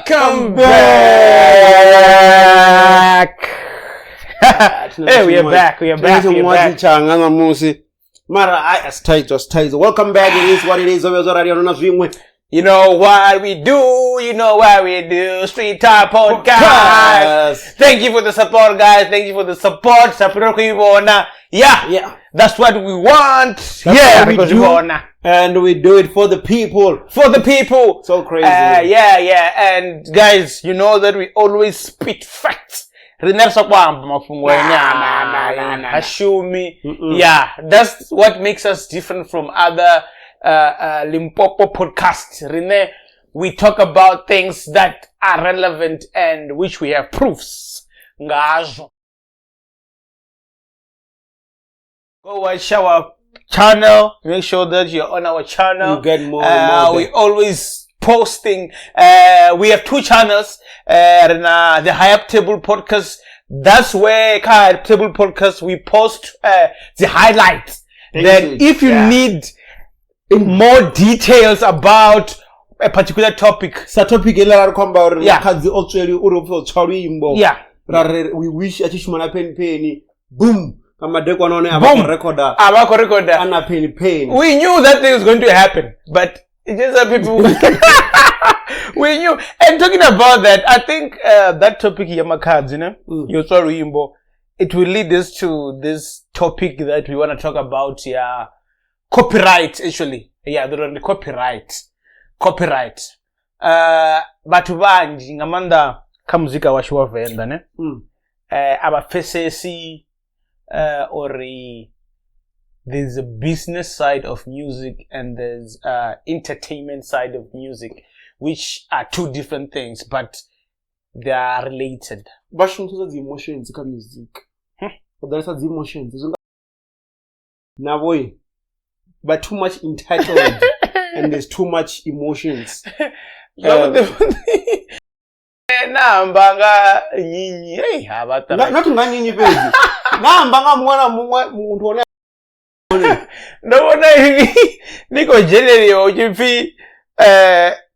Welcome back. Hey, we are back. We are back. We are back. Tshanga ṋamusi mara ai a si thaidzo, a si thaidzo. Welcome back. It is what it is. Zwo vhuya zwa rali na zwiṅwe. You know what we do. You know what we do. Street Talk Podcast. Thank you for the support, guys. Thank you for the support. Support kuibona. Yeah. Yeah. That's what we want. That's Yeah, what we because do. we wanna. And we do it for the people. For the people. So crazy. Yeah, yeah. And guys, you know that we always spit facts. Ri ne ri sa ku amba mafhungo ane Nah, nah, nah, nah, a shumi. Mm-mm. Yeah, that's what makes us different from other Limpopo podcasts. Rine, we talk about things that are relevant and which we have proofs. Ngazwo. Go watch our channel. Make sure that you're on our channel. You get more and more We there. always posting. We have two channels. Rina, the High Up Table Podcast. That's where High Up Table Podcast we post the highlights. Thank Then you. if you Yeah. need more details about a particular topic, Sa topic ele ra ri khou amba uri Yeah. makhadzi o tsweli uri o tswa luimbo. yeah, Ra ri we wish a tshi shuma na Penny Penny. Boom. Nga madekwana one a vha Boom. khou recorda Abako recorder. ana Penny Penny. We knew that thing was going to happen, but it's just that people we knew. And talking about that, I think that topic Yamakards, you know, Yotswa it will lead us to this topic that we want to talk about. Yeah, copyright actually. Yeah, the copyright, copyright. Batho banzhi nga maanḓa kha muzika washu wa Venḓa ne a vha pfesesi uri there's a business side of music and there's entertainment side of music, which are two different things, but they are related. Vha shumisesa dzi emotions kha music. Vha ḓalesa dzi emotions. Zwi nga navho vha too much entitled and there's too much emotions. Na amba nga nyinyi hey ha vha Nga- not nga nyinyi fhedzi. Na amba nga muṅwe na muṅwe muthu one ndo vhona ini ni khou dzheneliwa hu tshi pfhi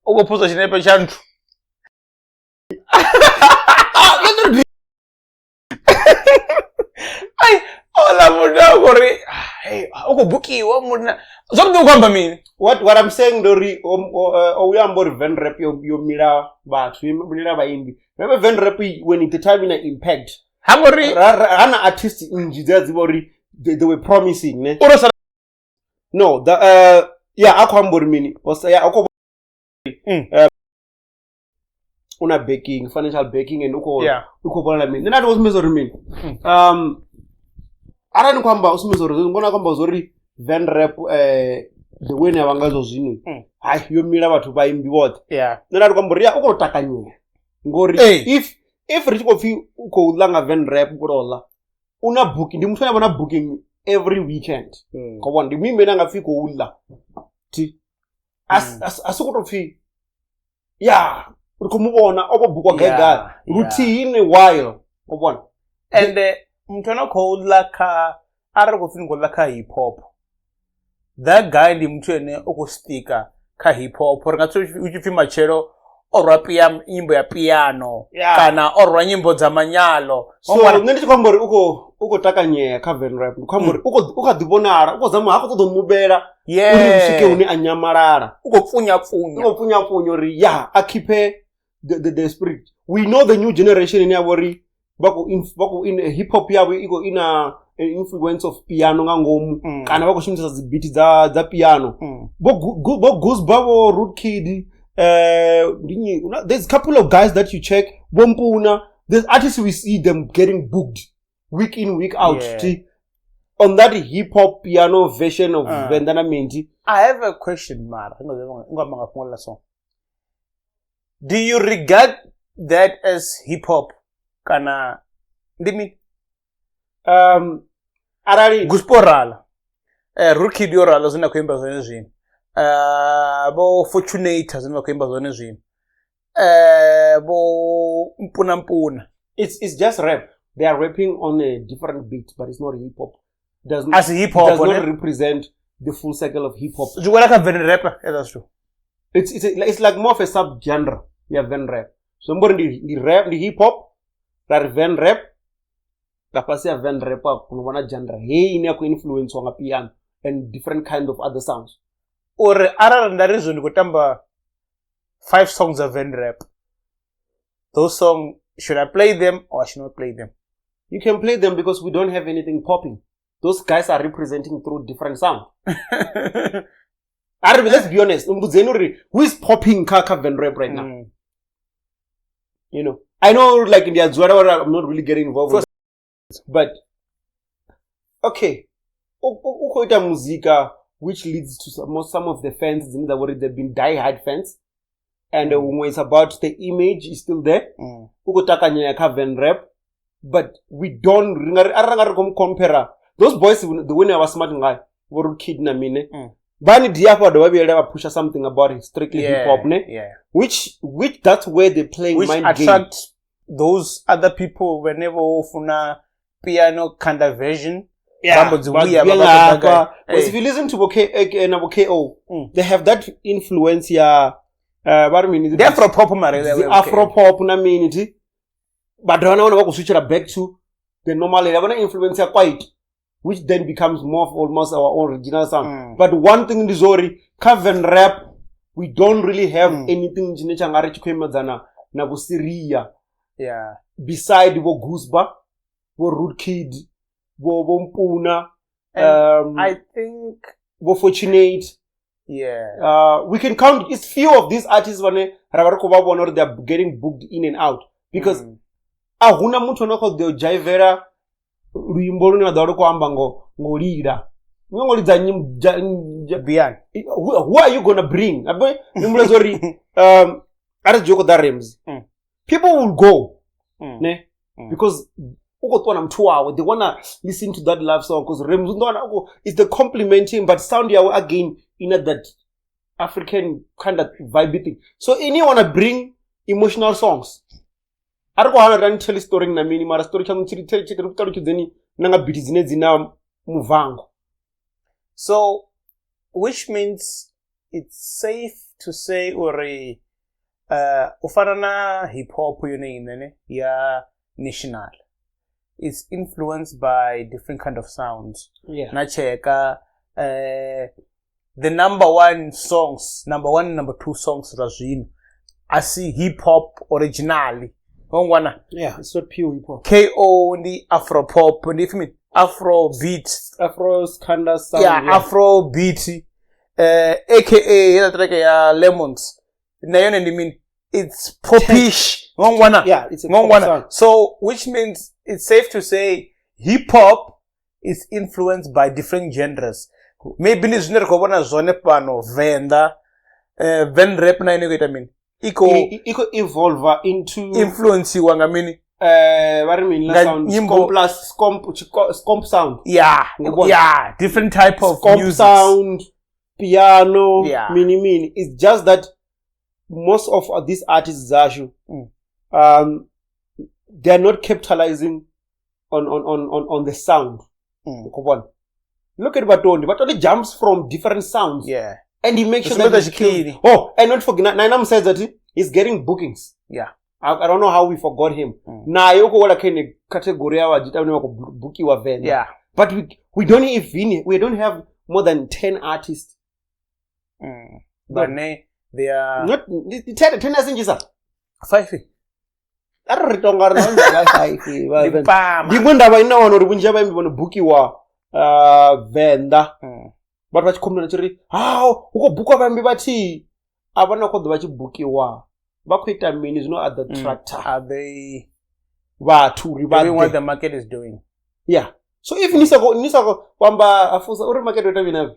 u khou phusa tshinepe tsha nthu. Ai, ola muthu a khou ri hey, u khou bukiwa munna zwavhuḓi u khou amba mini? What I'm saying ndi uri o uya amba uri van rap yo mila vhathu, yo mila vhaimbi. Remember van rap when it the time ina impact. Ha ngori Hana artist nnzhi dze a ḓivha uri they were promising ne. u ro sala No, the yeah, a khou amba uri mini? Yeah, a khou una backing, financial backing and u khou Yeah. u khou vhonala mini. Nṋe nda ndi khou sumbedza uri mini? Arali ni khou amba u sumbedza uri ngona khou amba uri van rap the way ya vha ngazwo zwino hai yo mila vhathu vhaimbi vhoṱhe. Yeah. Nṋe nda ndi khou amba uri ya u khou takanyela ngori if ri tshi khou pfhi u khou ḽa nga van rap u khou tou ḽa u na booking, ndi muthu ane a vha na booking every weekend. Khou vhona ndi muimbi ane a nga pfhi khou ḽa thi a si khou tou pfhi ya ri khou mu vhona o vho bukwa gai gai luthihi in a while, khou vhona. And muthu ane khou ḽa kha arali khou pfhi ni khou ḽa kha hip hop, that guy ndi muthu ane o khou stika kha hip hop. Ri nga tsi u tshi pfhi matshelo o rwa nyimbo ya piano kana o rwa nyimbo dza manyalo. So nṋe ndi tshi khou amba uri u khou takanyea kha van rap, ndi khou amba uri u kha ḓi vhonala, u khou zama ha khou ṱoḓa u mubela uri u swike hune a nyamalala. U khou pfunya pfunya. U khou pfunya pfunya uri ya a keep the spirit. We know the new generation ine ya vha uri vha khou hip hop yavho i khou ina influence of piano nga ngomu kana vha khou shumisa dzi beat dza piano. Vho Goosebumps, vho Rude Kid, there's a couple of guys that you check. Vho Mpuna, there's artists we see them getting booked week in, week out. Yeah. On that hip hop piano version of Vendana Menti. I have a question, Mara. Do you regard that as hip hop? Kana ndimi? Arali Goosebumps rala. Rude Kid yo rala zwine khou imba zwone zwino. Bo Fortunator zwine vha khou imba zwone zwino. Bo Mpuna Mpuna. It's just rap. They are rapping on a different beat, but it's not hip hop. Does As hip hop, does not represent the full cycle of hip hop. Zwi wela kha van rap, yeah, that's true. It's like more of a sub genre. Yeah, van rap. Zwi amba uri ndi rap, ndi hip hop, ra ri van rap, nga fhasi ya van rap a kona u vha na genre heyi ine ya khou influenciwa nga piano and different kind of other sounds. Uri arali nda ri zwo ndi khou tamba 5 songs of van rap, those songs, should I play them or I should not play them? You can play them because we don't have anything popping. Those guys are representing through different sound. Let's be honest. Who is popping kha van rap right now? You know, I know like in the Azuara, I'm not really getting involved with it, but okay. Ukoita muzika, which leads to some of the fans in the world, they've been die-hard fans. And when it's about the image is still there. Ukotakanya kha van rap, but we don't compare those boys. The way I was smart guy, were kid na mine. Bani diapo do ba push something about it, strictly hip hop, ne? Yeah. Which that's where they playing which mind attract game. Those other people whenever ofuna piano kind of version. Yeah, but if you listen to KO, they have that influence here. The Afro pop, the Afro pop na minute, but I don't want to switch it back to the normal. I want to influence quite, which then becomes more of almost our own original sound. But one thing is already Van rap, we don't really have anything na Syria. Yeah. Beside wo Gooseba, wo Rude Kid, wo Mpuna, I think wo Fortunate. Yeah. We can count. It's few of these artists when they are getting booked in and out because ahuna muthu ano kho ḓo jaivera luimbo lune vha ḓo vha lu khou amba ngo lila. Ngo lidza Bian. Who are you gonna bring? People will go, ne? Because they wanna listen to that love song because Remzi is the complimenting, but sound yawe again in that African kind of vibe thing. So any wanna bring emotional songs. I don't want to tell a story na mini mara story chamu chiri tell chiri tell chiri nanga biti zine zina muvango. So, which means it's safe to say uri ufana na hip hop yone inene ya national. It's influenced by different kind of sounds. Yeah. Na cheka the number one songs, number one, number two songs razwino. I see hip hop originally. Yeah, it's not pure hip hop. KO the Afro pop, the Afro beat, Afro kind of sound. Yeah, yeah. Afro beat, AKA track Lemons. It's popish. Yeah, it's a pop sound. So, which means it's safe to say hip hop is influenced by different genres. Maybe ni zwine ri khou vhona zwone fhano Venḓa, Van rap na ine iko ita mini? Iko evolve into influence nga mini? Sound scomp sound. Yeah, yeah, different type of scomp music. Sound, piano, yeah. Mini. It's just that most of these artists, Zashu, they are not capitalizing on the sound. Look at Batondi. Batondi jumps from different sounds. Yeah. And he makes sure that he kills. Oh, and not forget, Nainam says that he's getting bookings. Yeah. I don't know how we forgot him. Na yoko wala kene category ya jita ne bookiwa Venḓa. Yeah. But we don't even we don't have more than 10 artists. But they are not 10 asinjisa. 5. Arre tonga re nna 5. Ndi ndaba ina wana uri vhunzhi ha vhaimbi vhono bookiwa Venḓa. Vhathu vha tshi complaina tshi ri ha u khou bookiwa vhaimbi vhathihi a vha na khou ḓo vha tshi bookiwa. Vha khou ita mini zwino at the tractor? Are they vhathu ri vha doing what the market is doing? Yeah. So if nisako kwamba afusa uri market ita mini,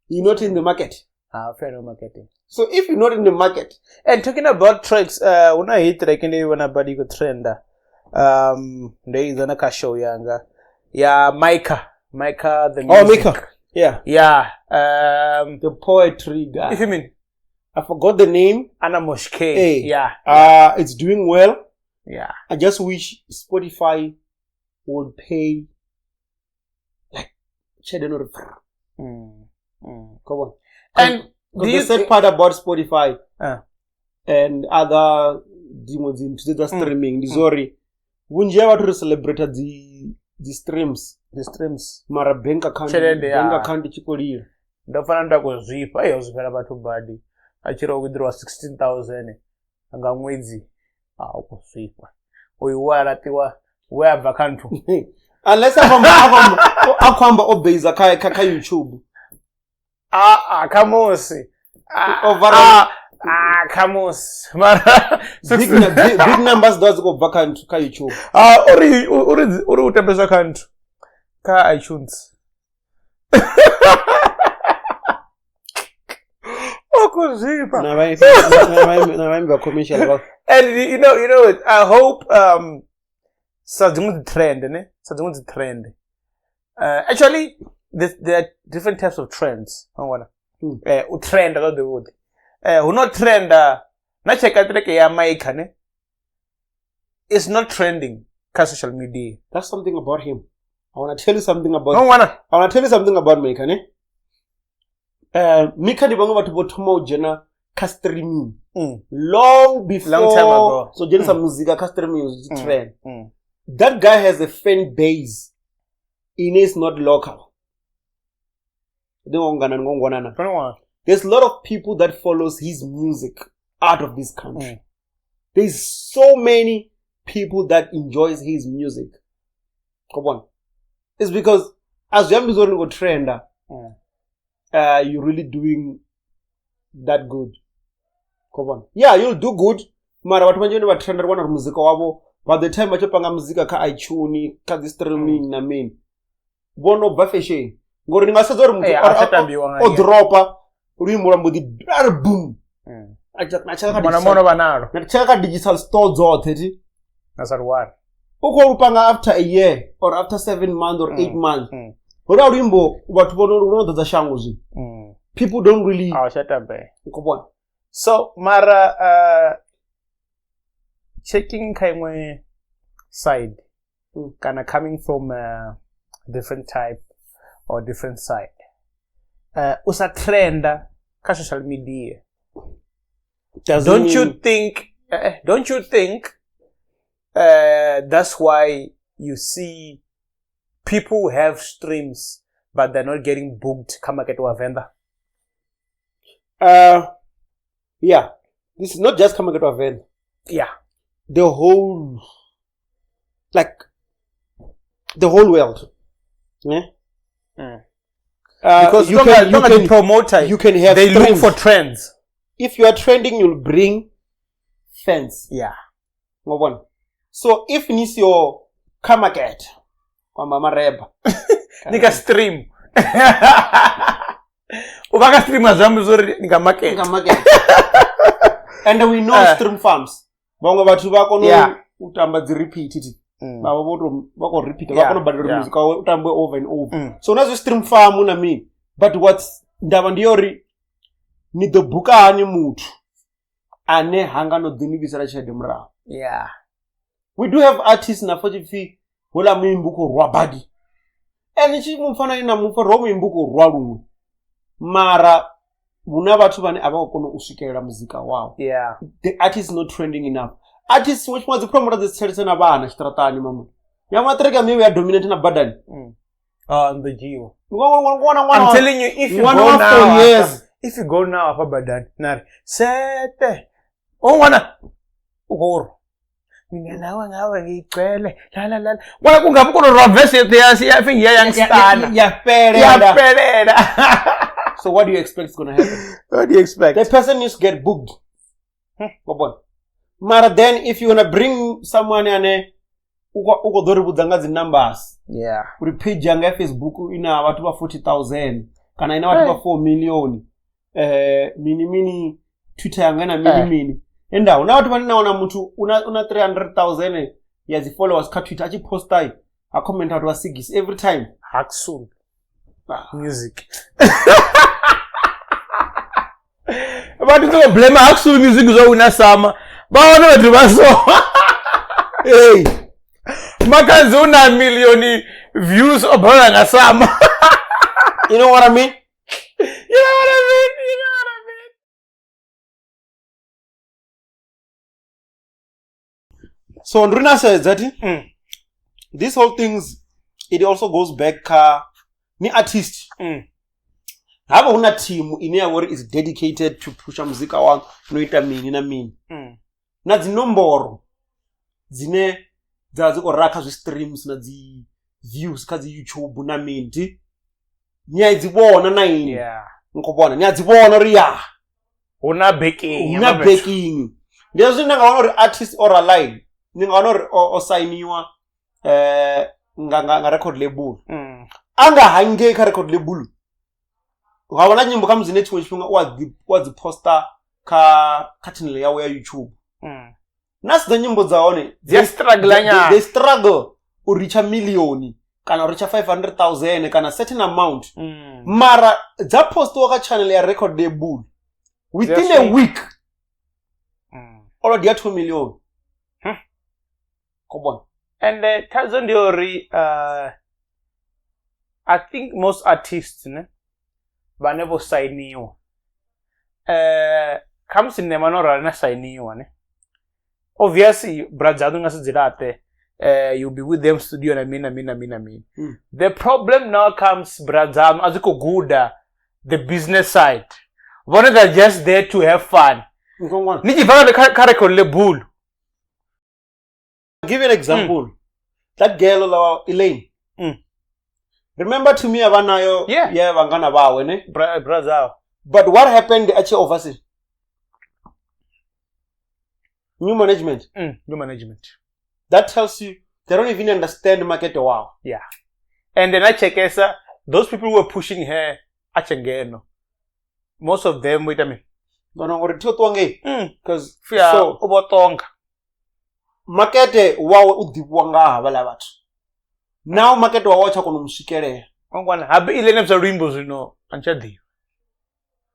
you're not in the market. Fair no marketing. So if you're not in the market. And talking about tracks, una hit track ndi wana body go trenda. Ndi izana ka show yanga. Yeah, Micah the music. Oh, Micah. Yeah. Yeah. The poetry guy. If you mean I forgot the name. Anna Moshke. Hey, yeah. It's doing well. Yeah. I just wish Spotify would pay like come on. And the sad part about Spotify and other dziṅwe dzi nthu dza streaming ndi zwa uri vhunzhi ha vhathu ri celebrate dzi streams. The streams. Mara bank account, Tshelede, ya. bank account i tshi khou lila. Ndo fana nda khou zwifha eyo zwifhela vhathu badi a tshi ri o withdraw 16,000 nga ṅwedzi, a u khou zwifha uyu we a laṱiwa we a bva kha nthu. Unless a khou amba o base kha YouTube. A khamusi. Overall- A khamusi mara Big numbers ḓo dzi khou bva kha nthu kha YouTube. Ah, uri u tambeswa kha nthu kha iTunes o khou zwifha. Na vhaimbi vha commercial vha And you know what? I hope sa dziṅwe dzi trend ne, sa dziṅwe dzi trend, actually there are different types of trends, wa vhona. U trenda zwavhuḓi vhuḓi, hu no trenda na tsheka track ya Mike ne is not trending kha social media. That's something about him. I want to tell you something about wa vhona. I want to tell you something about Mika, ne? Mika ndi vhaṅwe vhathu vho thoma u dzhena kha streaming long before. Long time ago. So dzhenisa muzika kha streaming zwi tshi trend. That guy has a fan base ine is not local. Ndi ngongana ngongwanana. There's a lot of people that follows his music out of this country. There's so many people that enjoys his music. Come on. It's because as we are go trenda, you're really doing that good. Come on. Yeah, you'll do good. Mara vhathu vhanzhi vhane vha trenda ri wana uri muzika wavho by the time vha tshi panga muzika kha iTunes, kha dzi streaming na mini, vho no bva fashion. Ngori ni nga sedza uri muthu Eh, a tsha tambiwa nga o iye. dropa luimbo lwa mbo ḓi ari boom. A tsheka kha Mona digital- mono vha nalo na tsheka kha digital store dzoṱhe thi. Na sa luwari. U khou lu panga after a year or after 7 months or 8 months. Holuya luimbo vhathu vho no lu no ḓadza shango zwino. People don't really A tsha tambea. Khou vhona. So mara checking kha iṅwe side kana coming from a different type or different side, u sa trenda kha social media, Doesn't don't you mean- think that's why you see people have streams but they're not getting booked kha market wa Venḓa? Yeah, this is not just coming out of Venḓa. The whole, like, the whole world. Yeah? Because you long can, as, you long as the can, promoter, you can have they look streams. For trends. If you are trending, you'll bring fans. Ngobona. So if nisio kha market kwa mama reba Ni ka stream, u vha ka stream a zwi amba zwori ni nga market. Nga market. And we know stream farms. Vhaṅwe vhathu vha kona u tamba dzi repeat thi. Vha vho to vha khou repeat, vha kona u badela uri muzika wawe u tambiwe over and over. So na zwi stream farm na mini. But what's ndavha ndi ya uri ni ḓo buka hani muthu ane hanga no ḓi ni vhisela tshelede murahu. We do have artists na futhi pfi houḽa muimbi u khou rwa badi, and tshi mufana ina mupfa ro muimbi u khou rwa luṅwe, mara hu na vhathu vhane a vha khou kona u swikelela muzika wawe. The artist is not trending enough. Artist tshiṅwe tshifhinga dzi promoter dzi tshelese na vhana tshiṱaratani mama ya maṱiriki miwe ya dominate na badani. Ah, ndo dzhiwa. Wana I'm telling you, if you ṅwana go wa now, 4 years. If you go now hafha badani nari sete o ṅwana u khou rwa mina nawe ngawe ngiyigcwele la la la ṅwana kungavha kono rwa verse yoṱhe ya pfi ya youngstana. Ya Ya fhelela. fhelela. So what do you expect is gonna happen? What do you expect? The person needs to get booked. Wa mara then if you wanna bring someone ane u khou ḓo ri vhudza nga dzi numbers uri page yanga ya Facebook ina vhathu vha 40,000 kana ina vhathu vha 4 million, mini mini, Twitter yanga ina mini mini, enda hu na vhathu vhane na wana muthu una 300,000 ya dzi followers kha Twitter, a tshi posta a comment vhathu vha sigis every time. Haksul music, vhathu ḓo blame Haksul music zwa wina sama vha wane vhathu vha so. Hey. Makhadzi una million views o balelwa nga sama. You know what I mean? You know what I mean? So ndi na sedza thi this whole things it also goes back kha ni artist. Havha hu na team ine ya vha uri is dedicated to pusha muzika waṋu no ita mini na mini. Na dzi nomboro dzine dza dzi khou raha kha zwi streams na dzi views kha dzi YouTube na mini thi ni a dzi vhona na ini. Ni khou vhona ni a dzi vhona uri ya hu na backing hu na backing. Ndi hezwi ni nga wana uri artist or align ni nga wana uri o sainiwa nga record label. A nga hangei kha record label ha vha na nyimbo kha musi ne tshiṅwe tshifhinga u a dzi poster kha channel yawe ya YouTube. Na si dza nyimbo dza hone dzi a struggle nyana. They struggle u reacha million kana u reacha 500,000 kana certain amount. Mara dza postiwa kha channel ya record label within a week already ya 2 million. Come on. And thaidzo ndi uri I think most artists ne vhane vho sainiwa khamusi nṋe mano rali na sainiwa ne obviously bra dzaṋu nga si dzi laṱe, you'll be with them studio na mini na mini na mini na mini. The problem now comes bra dzaṋu a dzi khou guda the business side, vhone they're just there to have fun. Ni tshi bva kha record label. Give you an example. That girl Elaine. Remember to me avanayo yeah vangana vawe ne brother. But what happened at overseas? New management. New management. That tells you they don't even understand market wow. Yeah. And then I check esa those people who were pushing her achengeno. Most of them wait a minute. No no uri thotwange because so obotonga. Market wawe u ḓivhiwa nga ha vhala vhathu. Now market wawe tsha kona u muswikelela. Ngwana habe ile ne bya luimbo zwino antsha ḓivha.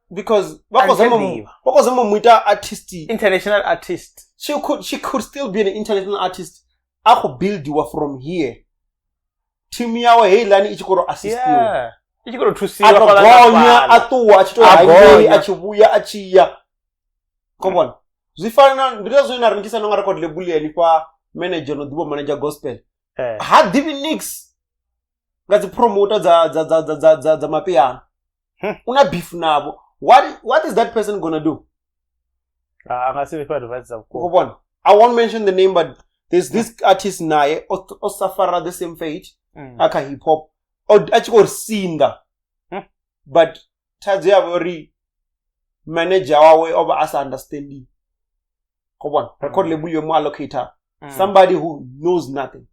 Because vha khou zama muita artist, international artist. She could still be an international artist. A khou buildiwa from here. Team yawe heilani i tshi khou assistiwa. I tshi khou thusiwa a gonya a ṱuwa a tshi to hangei a tshi vhuya a tshi ya. Come on. Zwi fana ndi zwo na rengisa no nga record label ya fha manager no ḓivha manager gospel. Ha ḓivhi nix nga dzi promoter dza mapiano. Una beef navho. What is that person gonna do? Anga si vhe advice za vhukuma. I won't mention the name, but there's this artist naye o suffer the same fate aka hip hop. O a tshi khou singa. But thaidzo ya uri manager wawe o vha a sa understanding. Come on, record label yo mu allocator. Somebody who knows nothing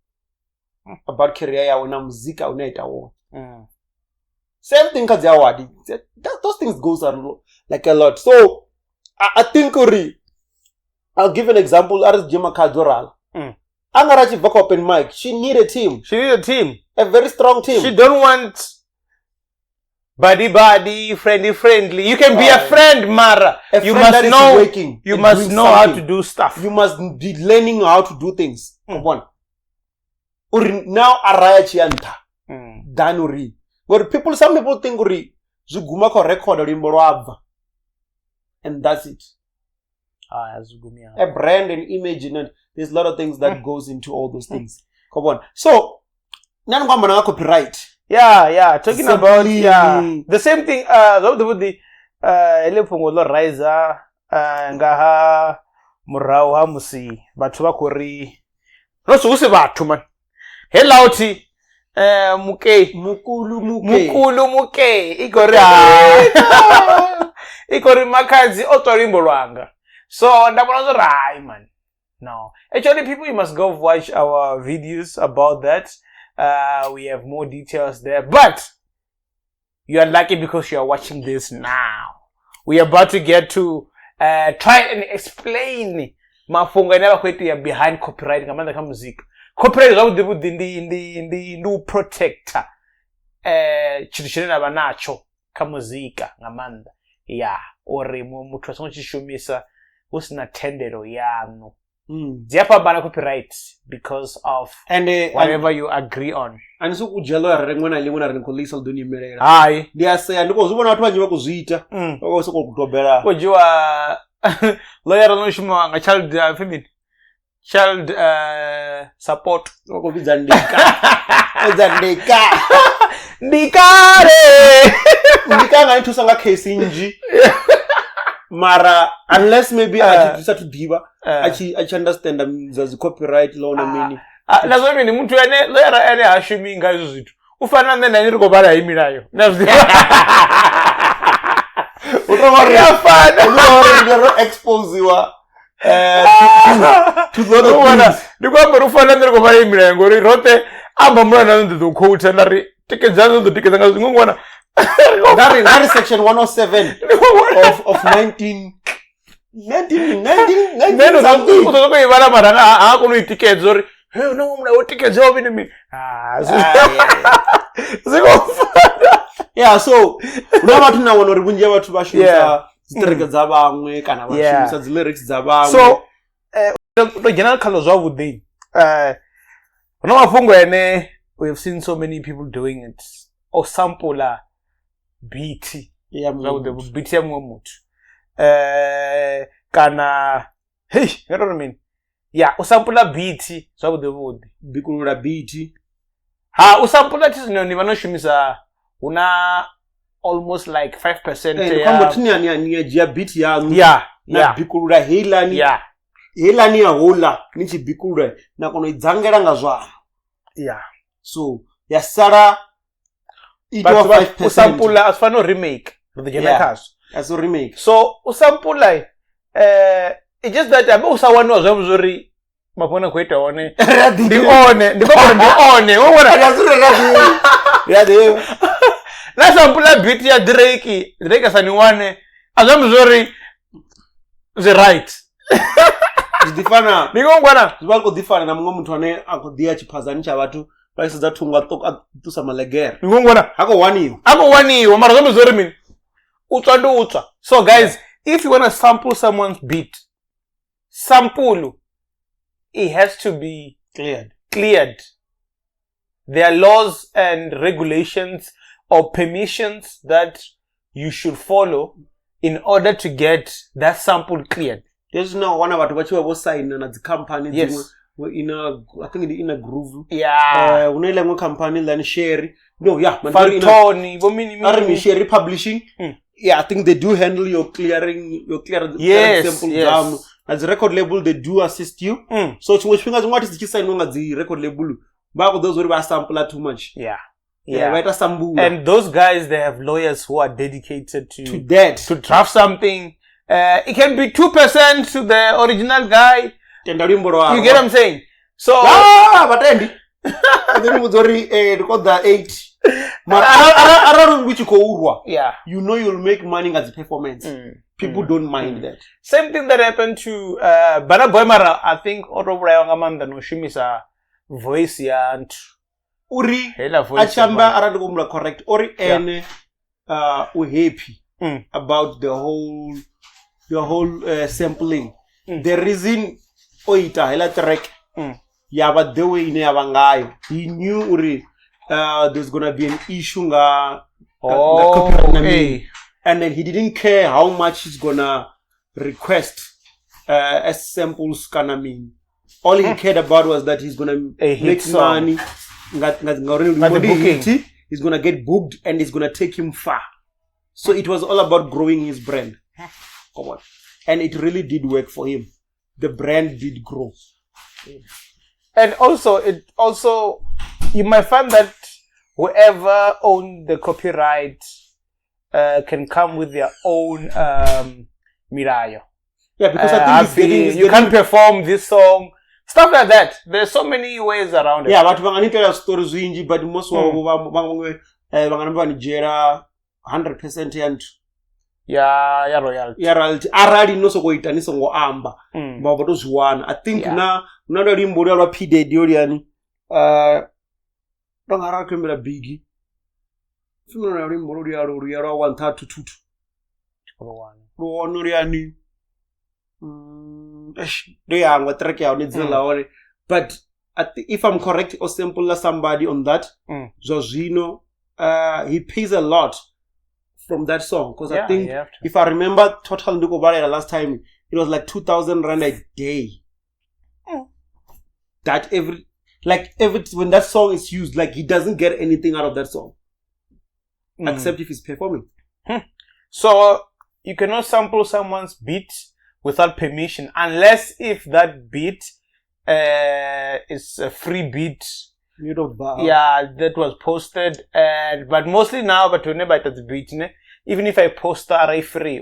about career yawe na muzika une ita wona. Same thing kha dzi award. Those things goes like a lot. So I think uri I'll give an example. Aris Jima Kajoral. Angarachi bva open mic. She need a team. She need a team. A very strong team. She don't want buddy buddy, friendly friendly. You can be a friend, Mara. A you friend must that is know. Working You must know something. How to do stuff. You must be learning how to do things. Come on. Uri now araya chianta. Than uri. But people, some people think uri zuguma ko record luimbo lwa bva. And that's it. A brand and image, and there's a lot of things that goes into all those things. Come on. So, nani kwamba na copyright. Yeah. Talking about the same thing. The ele phungo lo rise nga ha murahu ha musi vhathu vha khou ri no si hu si vhathu man. Hello thi muke mukulu muke i khou ri i khou ri Makhadzi o ṱwa luimbo lwanga. So nda vhona zwo ri hai man. No. Actually, people, you must go watch our videos about that. We have more details there. But you are lucky because you are watching this now. We are about to get to try and explain mafhungo ane vha khou itea behind copyright nga maanḓa kha muzika. Copyright zwavhuḓi vhuḓi ndi u protector tshithu tshine na vha natsho kha muzika nga maanḓa. Yeah, uri muthu a songo tshi shumisa hu sina thendelo yaṋu. Dzi a fhambana copyright because of and whatever you agree on. Ani sokou dzhia lawyer ḽiṅwe na ḽiṅwe na ri ni khou ḽisa ḽi ḓo ni imelela. Hai. Ndi a sea ndi khou zwi vhona vhathu vhanzhi vha khou zwi ita. Vha khou sokou dobela. Khou dzhiwa lawyer no shuma nga tshelede ya pfi mini? Child support. Vha khou vhidza ndika. Vhidza ndika. Ndi kale. Ndika nga ni thusa nga case nnzhi. Mara unless maybe a tshi sathu ḓivha a tshi understand dza dzi copyright law na mini. Na zwa mini muthu ene lawyer ene ha shumi nga izwo zwithu. U fana na nṋe na ini ri khou vhala heyi milayo. Na zwi ḓivha. U tou vha Ri a fana. ri ro exposiwa to the other things. Ndi khou amba uri u fana na nṋe ri khou vhala heyi milayo ngori roṱhe amba mulayo na nṋe ndi ḓo khouta nda ri tikedzani ḓo tikedza nga zwiṅwe ngwana. Ngari section 107 of 19 19 19 Nṋe something. u ḓo sokou i vhala mara ha koni u i tikedza uri he hu na muṅwe mulayo wo tikedzaho mini mini. Zwi khou fana. Yeah, so hu na vhathu na wana uri vhunzhi ha vhathu vha shumisa dzi track dza vhaṅwe kana vha shumisa dzi lyrics dza vhaṅwe. So u to dzhena khaḽo zwavhuḓi. Hu na mafhungo ene we have seen so many people doing it. O sample beat zwavhuḓi, beat ya muṅwe muthu. Kana hey, nga tou ri mini? Ya, u sample beat zwavhuḓi vhuḓi. Bikulula beat. Ha, u sample thi zwino ni vha no shumisa hu na almost like 5% ya. Khombo thini ya dzhia beat yaṋu. Yeah, na bikulula heilani. Yeah. Heilani ya hula ni tshi bikulula na kona u i dzangela nga zwaṋu. Yeah. So ya sala itiwa 5%. U sample a zwi fani no remake. Ri ḓo dzhena khazwo. As a remake. So u sample it's just that abe u sa waniwa zwavho zwori mafhungo a khou ita hone ndi one, ndi khou ndi one. Wo vhona? Na sample beat ya Drake, Drake sa ni wane, a zwi ambi zwori zwi right. Zwi ḓi fana. Ndi khou ngwana. Zwi vha khou ḓi fana na muṅwe muthu ane a khou ḓi ya tshiphazani tsha vhathu vha tshi sedza thungo a ṱusa maḽegere. Ndi khou ngwana. Ha khou waniwa. Ha khou waniwa, mara zwi ambi zwori mini? U tswa ndi u tswa. So guys, if you want to sample someone's beat, sample, it has to be cleared. There are laws and regulations or permissions that you should follow in order to get that sample cleared. There's no one about what you have signed na the company. Yes. In a, I think in a groove. Yeah. Una ile company then share. No, yeah. Fantoni, mini. Share publishing. Yeah, I think they do handle your clearing, yes, sample. Yes. As a record label, they do assist you. So which fingers what is the sign on the record label? Back those who sample too much. Yeah. Yeah. Yeah. And those guys, they have lawyers who are dedicated to that, to draft something. It can be 2% to the original guy. You get what I'm saying? So but then record 8. Yeah. You know you'll make money as a performance. People don't mind that. Same thing that happened to Burna Boy mara, I think o vhulaiwa nga maanḓa no shumisa voice ya nthu. Uri achamba arali ndi correct ori ene u happy about the whole sampling. The reason o ita hela track ya vha the way ine ya vha ngayo. He knew uri there's gonna be an issue nga copyright na mini. And then he didn't care how much he's gonna request as samples kana mini. All he cared about was that he's gonna make money. He's gonna get booked and it's gonna take him far. So it was all about growing his brand. Come on. And it really did work for him. The brand did grow. And also, you might find that whoever owned the copyright can come with their own milayo. Yeah, because I think you can't perform this song, stuff like that. There's so many ways around it. Yeah, but vha stories zwinzhi, but most vha nga dzhiela 100% ya nthu. Ya royalty. Ya royalty. Arali no soko ita ni songo amba. Vha vho to zwi wana. I think na luimbo lwa P Diddy luyani. Ndo nga ra khembela Biggie. Funa na luimbo lwa lwa 132. Luono luyani. Ndo yangwa track ya hone dzina ḽa hone. But if I'm correct or sample somebody on that, zwa zwino he pays a lot from that song, because I think if I remember total ndiko vhalela last time it was like 2,000 rand a day. that every when that song is used, like he doesn't get anything out of that song. Except if he's performing. So you cannot sample someone's beat without permission, unless if that beat is a free beat. Yeah, that was posted, and but mostly now, but whenever it's beat, ne? Even if I post a free,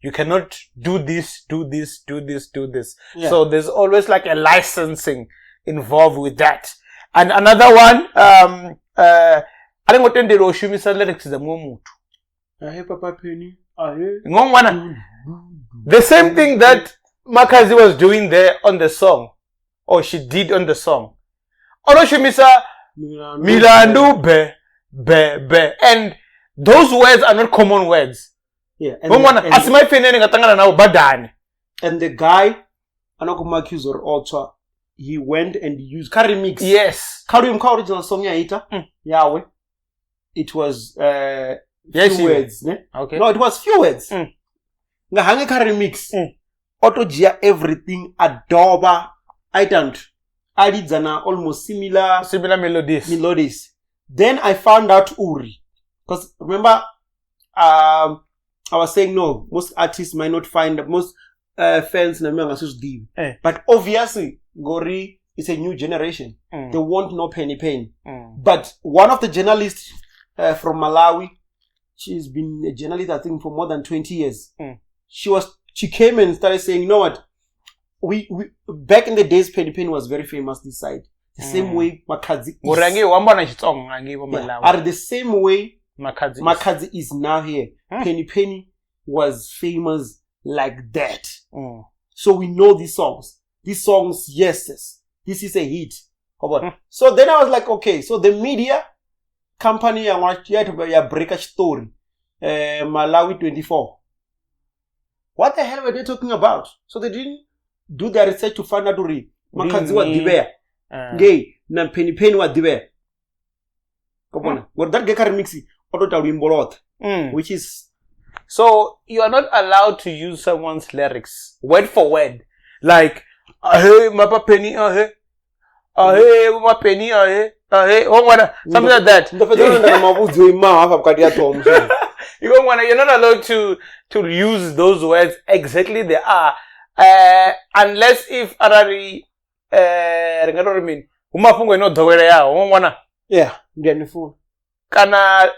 you cannot do this, do this, do this, do this. Yeah. So there's always like a licensing involved with that. And another one, I don't want to shumisa lyrics za muṅwe muthu. Ahe Papa Penny, ahe. Ngongwana. The same thing that Makhadzi was doing there on the song, or she did on the song. Ono shumisa Milandu be be be, and those words are not common words. Yeah, and and the guy, Anakumakus or Otra, he went and used ka remix. Yes. Ka original song ya ita. Yahweh. It was few words, ne? Okay. No, it was few words. Nga hange ka remix. Auto dzhia everything adoba itant alidza almost similar melodies. Then I found out uri, because remember, I was saying no, most artists might not find most fans na Eh. but obviously Gori is a new generation. They want no penny pain. But one of the journalists from Malawi, she's been a journalist I think for more than 20 years. She came and started saying, you know what, we back in the days Penny Penny was very famous this side. The same way Makhadzi is. Yeah, are the same way Makhadzi is now here. Penny Penny was famous like that. So we know these songs. These songs, yes, this is a hit. So then I was like, okay, so the media company I want to break a story. Malawi 24. What the hell were they talking about? So they didn't do their research to find out uri Makhadzi wa ḓivhea ngei na Penny Penny wa ḓivhea. Come on. Ngori that guy ka remix o to ita luimbo lothe, which is so you are not allowed to use someone's lyrics word for word. Like ahe mapa penny ahe ahe mapa penny ahe ahe something like that. You're not allowed to use those words exactly they are, unless if arari ri mafhungo ino ḓoweleaho ngwana. Yeah, ndi kana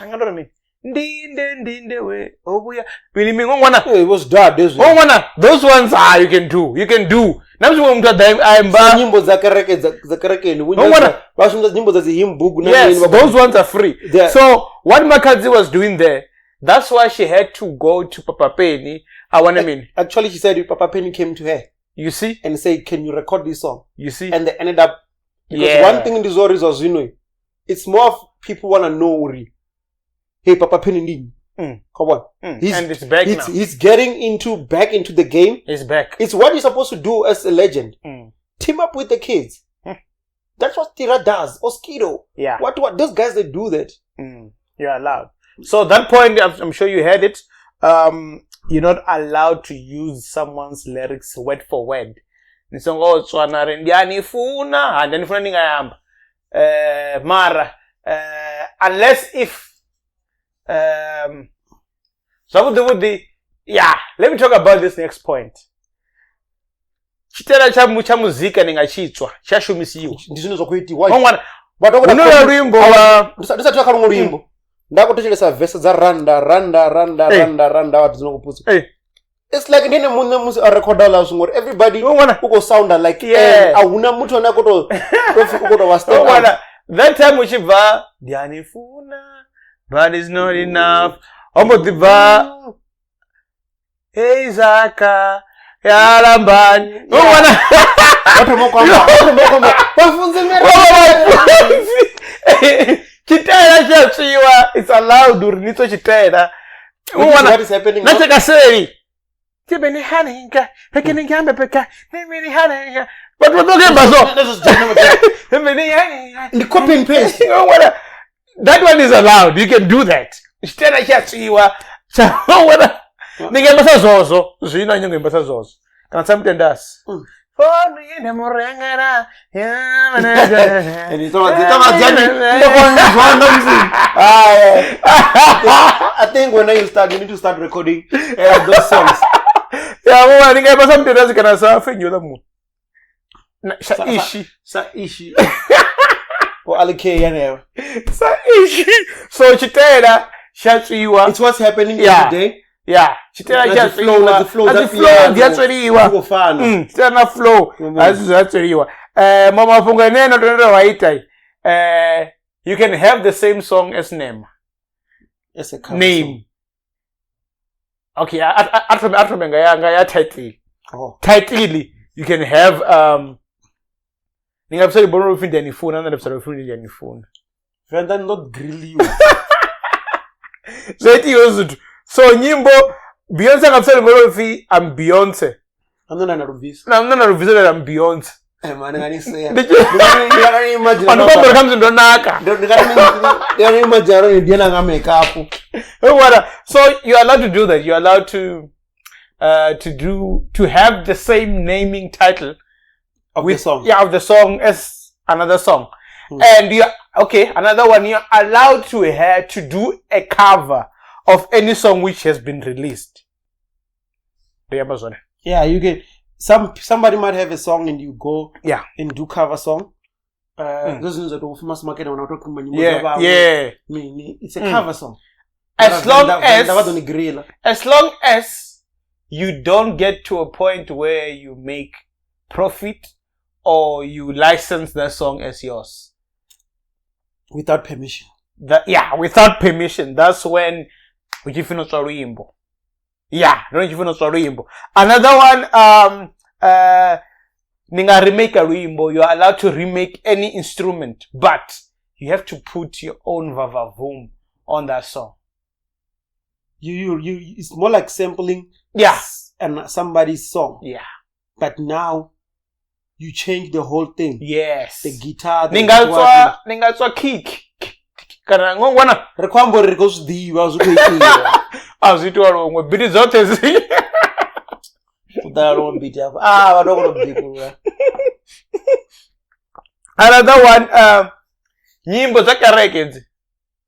nga ri ndi we obuya mini mingo ngwana. It was dad this ngwana. Those ones are you can do na muthu muthu a imba nyimbo dza kereke dza kerekeni vha shumisa nyimbo dza dzi hymn book na. Yes, those ones are free. So what Makhadzi was doing there, that's why she had to go to Papa Penny. I want to mean, actually she said Papa Penny came to her, you see, and said, can you record this song? You see, and they ended up because one thing in this world is, you know, it's more of people want to know uri, hey, Papa Penny ndi. Come on. He's, and it's back now. He's getting back into the game. He's back. It's what you're supposed to do as a legend. Team up with the kids. That's what Tira does. Oskido. Yeah. What those guys, they do that. You're allowed. So that point, I'm sure you heard it. You're not allowed to use someone's lyrics word for word. Mara, unless if yeah, let me talk about this next point. Chitela cha muzika ni ngachitswa, cha shumisiwa. Ndi zwine zwa khou itiwa. Ngwana, uno luimbo wa ndisathu kha luṅwe luimbo. Nda khou thetshelesa verse dza randa randa randa randa randa vhathu dzino khou putsa. It's like ndine muṋe musi a recorda la zwi ngori everybody u khou sounda like a huna muthu ane a khou to u khou to vha stand out. That time u tshi bva ndianifuna but it's not enough. Hombo ḓibva hey Zaka yalambani. Ngwana chitela chatswiwa, it's allowed uri nitso chitela. What is happening now? Nachakaseri. Tibeni haninga, pekeni ngambe peka, nimini haninga. But we're talking about so. The copy and paste. That one is allowed. You can do that. Chitela chatswiwa. Ngwana. Ningembasa zozo, zwino ningembasa zozo. Kana samtendasi. Fono ine murengera. And it's all I think when you start, you need to start recording those songs. Yeah, well, I think I something that's gonna say you the Sa ishi. Sa ishi. Or alike yeah. Sa ishi. So chitela shatswiwa. It's what's happening every day. Yeah. Chitela shatswiwa. The flow, the flow, ndiyatsweliwa. Chitela na flow. Azizatsweliwa. Mama funga neno tonera waita. You can have the same song as name. As a cover name. Song. Okay, athome nga title. Oh. Title you can have ningabusela ibona ufinde yanifuna nandabusela ufinde yanifuna. Venda not grill you. Zeti so nyimbo Beyonce ngabusela ibona ufi I'm Beyonce. Andona na rubisa. Na ndona rubisa I'm Beyonce. Eh man ngani seya. Ngani imagine. Anobamba comes ndonaka. Ngani imagine ro ndiena nga makeup. So you are allowed to do that. You are allowed to have the same naming title of the song. Yeah, of the song as another song. And you okay, another one, you're allowed to to do a cover of any song which has been released. Yeah, you can. Somebody might have a song and you go and do cover song. Yeah. It's a cover song. As long as you don't get to a point where you make profit or you license that song as yours. Without permission. Without permission. That's when yeah, another one, ninga remake a luimbo. You are allowed to remake any instrument, but you have to put your own vavavoom on that song. You it's more like sampling and somebody's song. Yeah. But now you change the whole thing. Yes. The guitar, the ningatswa kick. Kana ngwana re khwambo re go zwiḓivha zwi khou itiwa. A zwi itiwa luṅwe beat dzoṱhe dzi. U ḓala luṅwe beat afha. Ah, vha ḓo kona u bikulula. Another one, nyimbo dza kereke dzi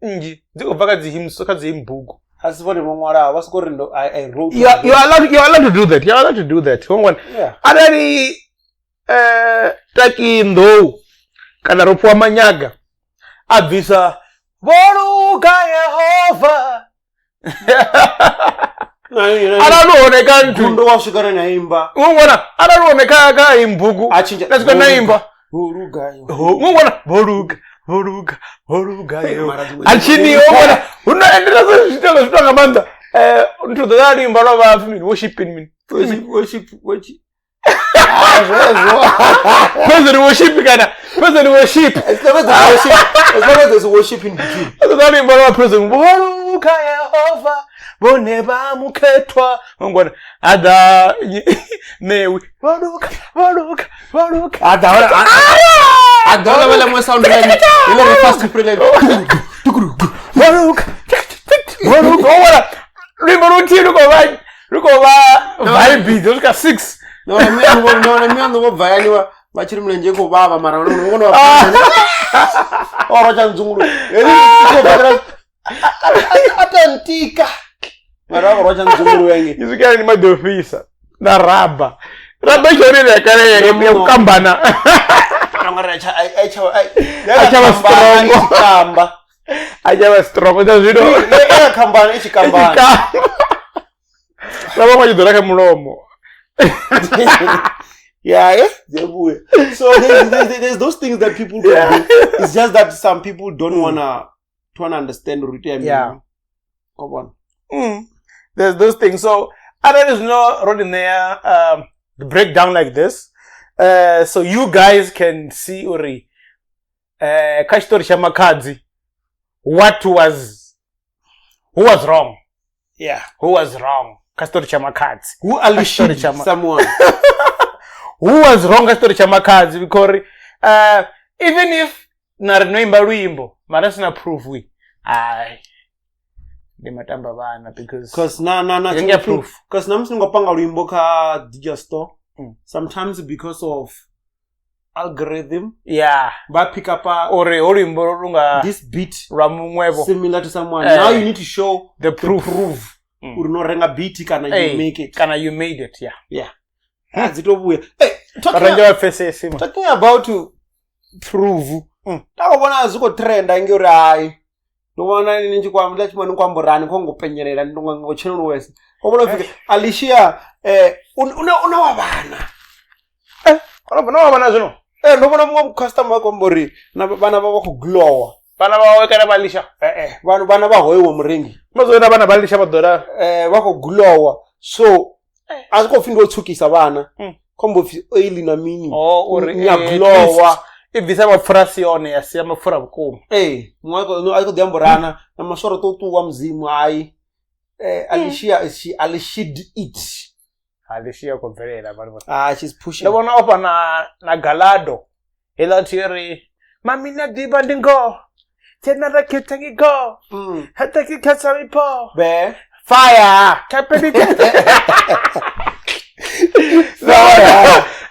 nnzhi dzi khou bva kha dzi hymns, kha dzi hymn book. Asi vhone vho ṅwalaho, vha soko ri ndo I wrote. You are allowed to do that. You are allowed to do that. Yeah. Arali taki ndou kana ro pfuwa manyaga a bvisa Voluka Yehova. Arali hone ka nthu ndo wa swika na imba. Ngwana arali hone ka imbugu. A tshintsha. Let's go na imba. Voluka Yehova. Ngwana voluka voluka voluka Yehova. A tshini ngwana huna endela zwi zwi nga maanḓa. Nthu ḓo ya luimba lwa vha mini worship mini. Worship. President worship kana. President worship. As long as there's worship in between. President Voluka Yehova bone ba mukhethwa ngwana ada newi voluka voluka voluka ada ada wala mo sound line ile re fast pre voluka voluka wala rimbo ruthi luko ba vibe zo ka 6 no no no bva yaniwa vha tshi ri mulenzhe khou vhavha mara no vhona oro tsha nzungulu atantika mara oro tsha nzungulu yange izwi ni madofisa na raba raba tshone ya kale ya kukambana acha strong da zwino ya kambana ichi kambana raba kwa jidora ka mulomo. Yeah. So there's those things that people can do. It's just that some people don't wanna understand. Yeah. Come on. There's those things. So there is no road in there. The breakdown like this. So you guys can see uri ka tshitori tsha Makhadzi, who was wrong? Yeah. Who was wrong? Ka tshitori tsha Makhadzi. Who allusion someone? Who was wrong ka tshitori tsha Makhadzi? Because even if na ri no imba luimbo mara sina proof we ai ndi matamba vhana because na proof because na musi ngopanga luimbo kha DJ store. Sometimes because of algorithm yeah vha pick up uri ho luimbo lu nga this beat lwa muṅwevho similar to someone. Now you need to show the proof, the proof. Uri no renga beat kana you make it. Kana you made it, yeah. Yeah. Dzi to vhuya. Hey, talking about proof. Nda vhona zwi khou trenda ngori hai. Ndo vhona ni tshi kwamba nda tshi vhona kwamborani kho ngo penyelela ndi ngo channel wese. Ko vhona fika Alicia una wa vhana. Kana wa vhana zwino. Ndo vhona muṅwe customer wa kwambori na vhana vha khou glowa. Vhana vhawe kana vha Alicia. Vhana vha hoyo murengi. Mazona vhana vha Alicia vha ḓola vha khou glowa. So a zwi khou pfi ndo tsukisa vhana. Khombo pfi oil na mini. Oh, uri nya glowa. I bvisa mapfura si yone ya sia mapfura vhukuma. Muṅwe a khou ḓi amborana na masworo to ṱuwa mudzimu hai. Alicia she Alishid it. Alicia khou bvelela vhana. Ah, she's pushing. Ndo vhona ofha na Galado. Heiḽa thi ri mami na ḓivha ndi ngo. Tena ra khetha ngi go. Hata ki khetha mi po. Be fire. Kapeni.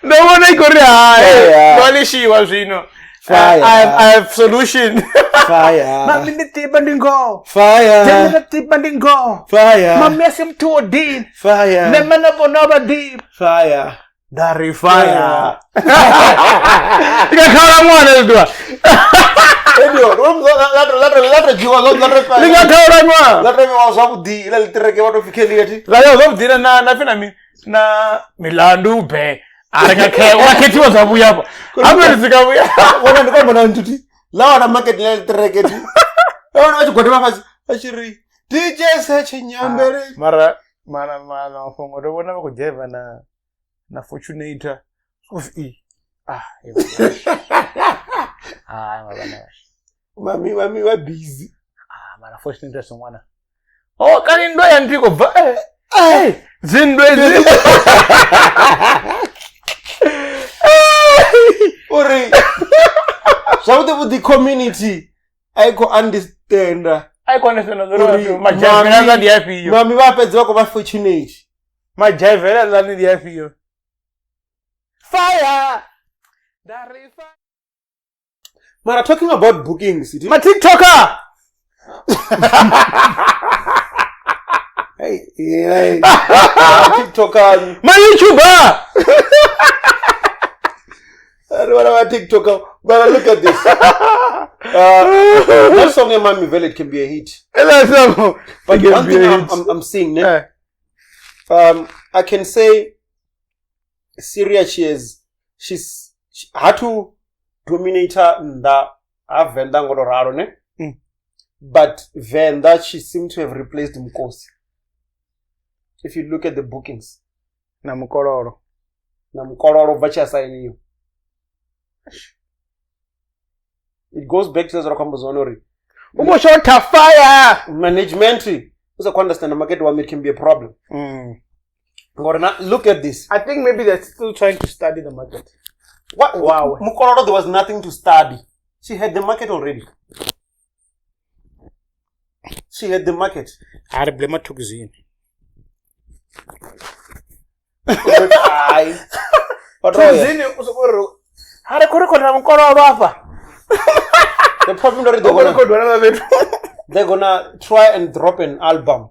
No one I got it. Zwino. Fire. I have solution. Fire. Mami ni tiba ndingo. Fire. Tena tiba ndingo. Fire. Mami asim tu deep. Fire. Nemana bonaba deep. Fire. Dari fire. Ndikakhala mwana lidwa. Edio, la Ndikakhala mwana. La trewa zwavhuḓi ila litireke vha to fikhelia thi. La yo zwavhuḓi na fina mi na milandu be. Are ka wa khethiwa zwavhuya hafha. Hafha ri sika vhuya. Wona ndi kwambona ntuti. La wana market la litireke thi. Vha vha tshi gwadama fhasi vha tshi ri DJ Search Nyambele. Mara mafhungo ndo vhona vha khou dzheva na Fortunator. Ah, ah, mami mami wa busy. Ah, mara Fortunator songwana. Oh, kani ndo ya ndiko bva. Zindwe zi. Uri zwavhuḓi the community I go understand. I go understand uri majavela ndi afhiyo. Mami vha fhedza vha khou vha fortunate. Majavela la ndi afhiyo. Fire. Dari fire. Mara talking about bookings. Ma TikToker. Hey, hey. TikToker. Ma YouTuber. I don't want to TikToker, but look at this. That song in Mami Vele can be a hit. But one thing I'm seeing, ne? I can say Syria, she had to dominate her in the Venda ngororaro, ne? But Venda, she seemed to have replaced Mkosi. If you look at the bookings. Na Mukororo. Na Mukororo vacha sign you. It goes back to the Rokambo. Ugo shot a fire. Management. You understand the market one, it can be a problem. Look at this. I think maybe they're still trying to study the market. What? Wow. Mukororo, there was nothing to study. She had the market already. She had the market. I blame Tugzin. Tugzin. The problem is they're gonna try and drop an album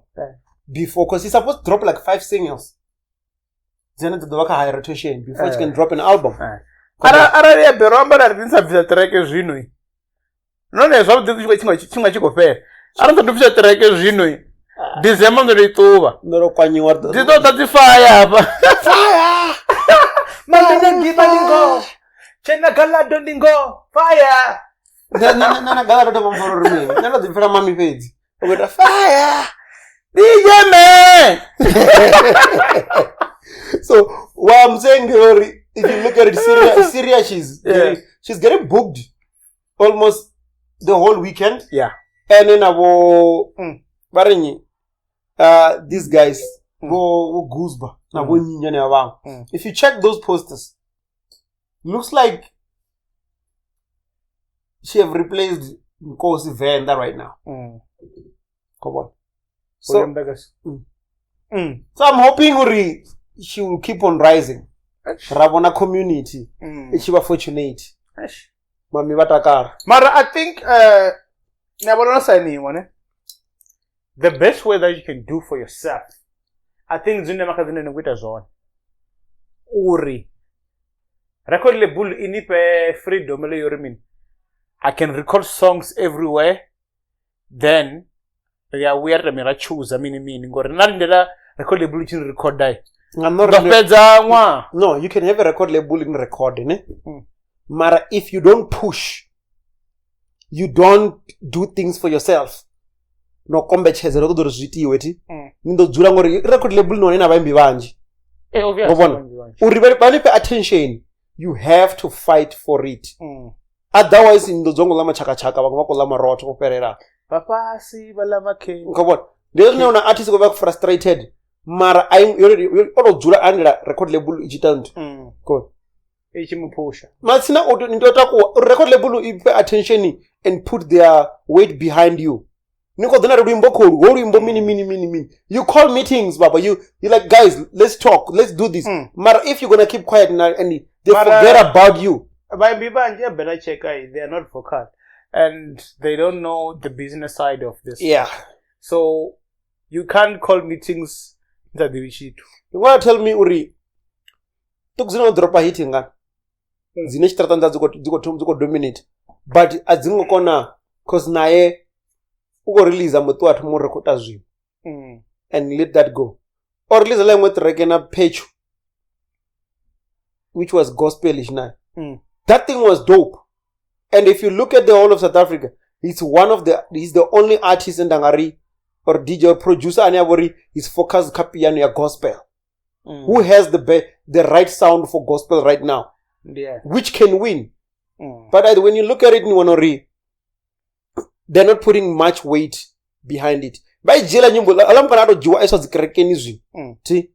before, because he's supposed to drop like 5 singles. Then the work high rotation before he can drop an album. Ara beromba ra rinsa bvisa track zwino. No ne zwavhuḓi tshinga tshi khou fhela. Ara ndo bvisa track zwino. December ndo ituva. Ndo kwanyiwa. Dzi ḓo ḓa dzi fire hafha. Fire. Mami ndi ngo. Chena galado ndingo. Fire. Na galado to mforo ri mini. Na ndo ḓi pfela mami fhedzi. U ita fire. DJ man. So what I'm saying, if you look at it, Syria, she's getting booked almost the whole weekend. Yeah. And then abo these guys go Gooseba. If you check those posters, looks like she have replaced Nkosi Venda right now. Come on. So, so I'm hoping Uri, she will keep on rising. Ra vhona community i tshi vha fortunate. Mami vha takala. Mara I think na vhona no sainiwa ne. The best way that you can do for yourself, I think zwine makha zwine ni khou ita zwone uri record label i ni fhe freedom le yori mini, I can record songs everywhere, then ri a vhuya ri ra choose mini mini ngori na lindela record label i tshi recorda Nga no ndo fhedza ṅwaha. No, you can have a record label in record, ne? Mara if you don't push, you don't do things for yourself. No kombetshedza no ṱoḓa uri zwi itiwe thi. Ni ḓo dzula ngori record label ni hone na vhaimbi vhanzhi. Eh, obvious. Vho vhona? Uri vha ni fhe attention, you have to fight for it. Otherwise ni ḓo dzula ngo ḽa matshakatshaka, vhaṅwe vha khou ḽa marotho vho fhelela. Vhafhasi vha ḽa makhe. Kho vhona? Ndi hezwi zwine una artist vha frustrated mara a o to dzula a lindela record label i tshi ita nthu. Kho I tshi mu phusha. Matsina u ni tea u takuwa uri record label i fhe attention and put their weight behind you. Ni khou ḓo na luimbo kholu, ho luimbo mini mini mini mini. You call meetings, baba. You like, guys, let's talk, let's do this. Mara if you're gonna keep quiet now and they Mara- forget about you. Vhaimbi vhanzhi a better check, they are not vocal and they don't know the business side of this. Yeah. So you can't call meetings ni sa ḓivhi tshithu. You wanna tell me uri ṱuku dzine no dropa hit nga dzine tshiṱaraṱani dza dzi khou dominate, but a dzi ngo kona cause naye u khou release muṱu wa thoma u recorda zwiṅwe and let that go. O release ḽa iṅwe track na Phechu, which was gospelish na. That thing was dope. And if you look at the whole of South Africa, he's one of the he's the only artist in Dangari or DJ or producer ane a vha uri he's focused kha piano ya gospel. Who has the right sound for gospel right now, which can win. But when you look at it, ni wana uri they're not putting much weight behind it. Vha i dzhiela nyimbo aḽa mukana a to dzhiwa a iswa dzi kerekeni zwino. Thi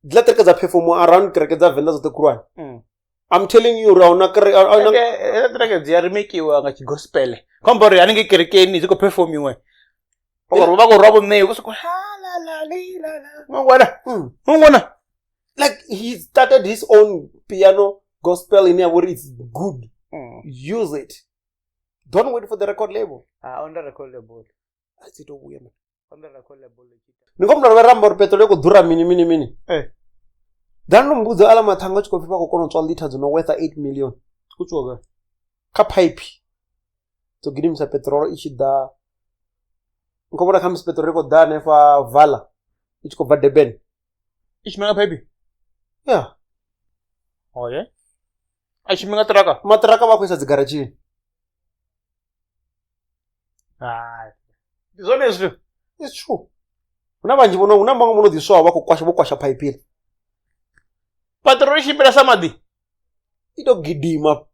dziḽa kereke dza perform around kereke dza Venḓa dzoṱhe khulwane. I'm telling you uri ahuna kereke ahuna Heḽa track dzi a remakiwa nga tshigospel. Khou amba uri haningei kerekeni dzi khou performiwe. Vha khou rwa vho ṋeyo, vho sokou la la la li la la. Mangwana. Mangwana. Like he started his own piano gospel in here, it's good. Use it. Don't wait for the record label. Ah, on the record label. A tshi to vhuya man. On the record label. Ni khou mna ramba uri petrol i khou ḓura mini mini mini. Ḓa ndo mbudza aḽa mathanga tshi khou pfi vha khou kona u tswa ḽitha dzo no worth 8 million. Ku tswa Kha pipe. Dzo gidimisa petrol i tshi ḓa. Ni khou vhona kha musi petrol i khou ḓa hanefha Vala i tshi khou bva Durban. I tshimila nga pipe? Yeah. Oh yeah. A tshimila nga ṱiraka? Maṱiraka vha khou isa dzi garatshini. Hai. Ndi zwone zwithu. It's true. Huna vhanzhi vhono, huna vhaṅwe vho no ḓiswaho vha khou kwasha, vho kwasha pipe iḽa. Petrol i tshimbila sa maḓi? I to gidima.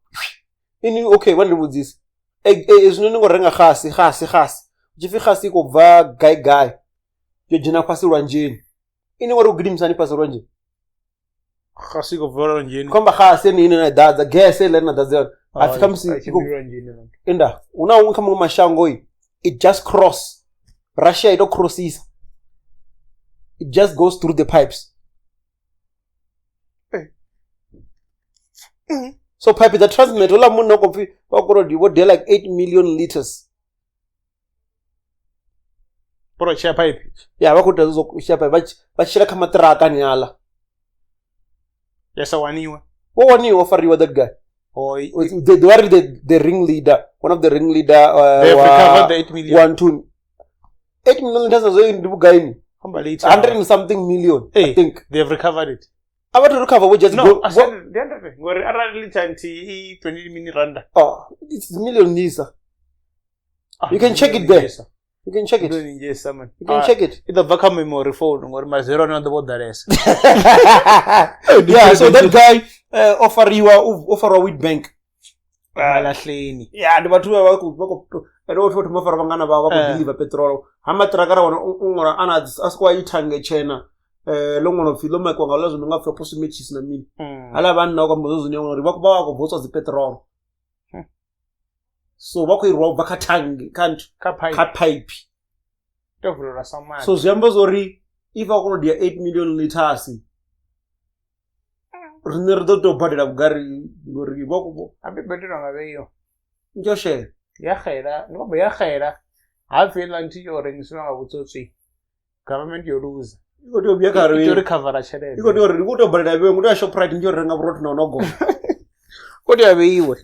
Ini okay, vha ndi vhudzise. Zwino ni ngo renga xasi, xasi, xasi. Hu tshi pfi xasi i khou bva gai gai. Yo dzhena fhasi lwanzheni. Ini ngori u gidimisani fhasi lwanzheni? Xasi i khou bva lwanzheni. Khou amba xasi ene ine na i ḓadza, gese iḽa ine na ḓadza yone. Ha pfi khamusi Ai, i khou tshimbili lwanzheni lwanzheni. Inda, hu na huṅwe kha maṅwe mashango i, it just cross. Russia i to crossisa. It just goes through the pipes. So pipe dza Transnet houḽa munna u khou pfi vha khou tou vho dia like 8 million liters. Vho tou tshea pipe. Ya, vha khou ita zwo share pipe, vha tshi shela kha maṱiraka hanea. Ya sa waniwe. Vho waniwa, fariwa that guy. Oh, They were the ring leader, one of the ring leader, They have recovered the 8 million. 1, 2, 8 million liters nazo ndi vhugaini? Hamba later. 100 and something million, I Hey. think. They have recovered it. A vha to recover, we just No, go, I said the hundred. Ngori arali lita nthihi i 20 mini randa. Oh, it's million lisa. You can check it there. You can check it. Million njesa, man. You can check it. I ḓo bva kha memory phone ngori mazero ane a ḓo vha o ḓalesa. Yeah, so that guy offerwa Witbank. Malahleni. Yeah, ndi vhathu vha khou vha khou ene o thoma fara vhangana vha khou deliver petrol. Ha maṱiraka ra wana u ṅwala ana a siko a ithange tshena. Ḽo ṅwala pfi ḽo makiwa nga ḽa zwino nga pfi posi matches na mini. Hala vhanna vha khou amba zwine uri vha khou bva tswa dzi petrol. So vha khou i rwa ubva kha thangi, kha nthu, Kha pipe. kha pipe. To vulelwa sa maḓi. So zwi amba zwori if a kona u dia 8 million liters. Riṋe ri ḓo tea u badela vhugari ngori vha khou Ambi badelwa nga vheyo. Ndi shela. Ya xela, ndi khou ya xela. Hapfi heiḽa nthu yo rengisiwa nga vhutswotswi. Government yo luza. I khou tea u vhuya kha I tea u ri. recover tshelede. I khou tea uri ndi khou tea u badela vheiwe, ndi khou tea Shoprite ndi yo renga vhurotho na nogo. Khou tea vheiwe.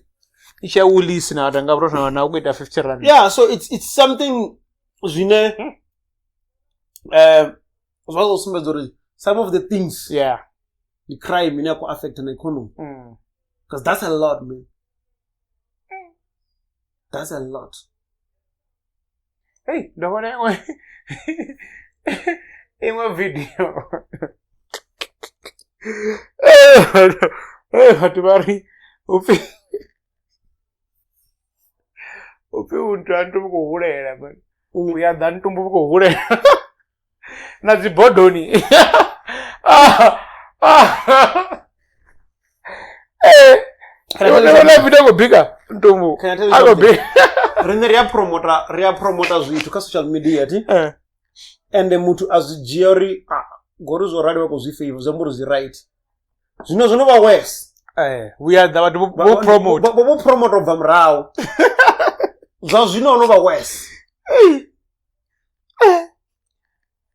I tshi ya Woolies na renga vhurotho na u khou ita 50 rand. Yeah, so it's something zwine zwa zwo sumbedza uri some of the things Yeah. the crime ine ya khou affect na economy. Because that's a lot, man. That's a lot. Hey, ndo vhona iṅwe video. Hey, vhathu vha ri upfi u nthu vhu khou hulela man. U ya ḓa ntumbu vhu khou hulela na dzi bodoni. Vhona video khou bika ntumbu. Can I tell you A khou something? bika. Riṋe ri a promota zwithu kha social media ti. Ende muthu a zwi dzhia uri ngori zwo rali vha khou zwi favor zwi amba uri zwi right. Zwino zwo no vha worse. Vhuya ḓa vhathu vho promote. Vho promote u bva murahu. Zwa zwino no vha worse.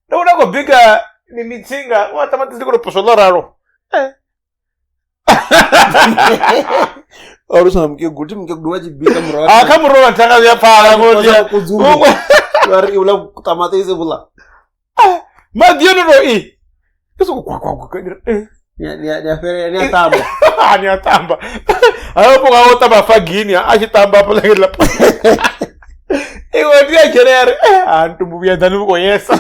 Ndo vhona khou bika ni mitsinga wa ṱamaṱisi ndi khou tou poswa ḽo ralo. Ori sa mukegulu ti mukegulu wa tshi bika murahu. A kha muroho wa thanga zwi a pfala ngori Vha ri iula ṱamaṱisi vhuḽa. Maḓi yo no tou i. I soko kwa kwa kwa. Ni a fhela ni a tamba. Ni a tamba. Hayo mafhungo a u tamba fagini a tshi tamba hafha ḽa. Iwe ndi a dzhena ya ri ha ntumbu vhuya ḓa ni vhu khou yesa.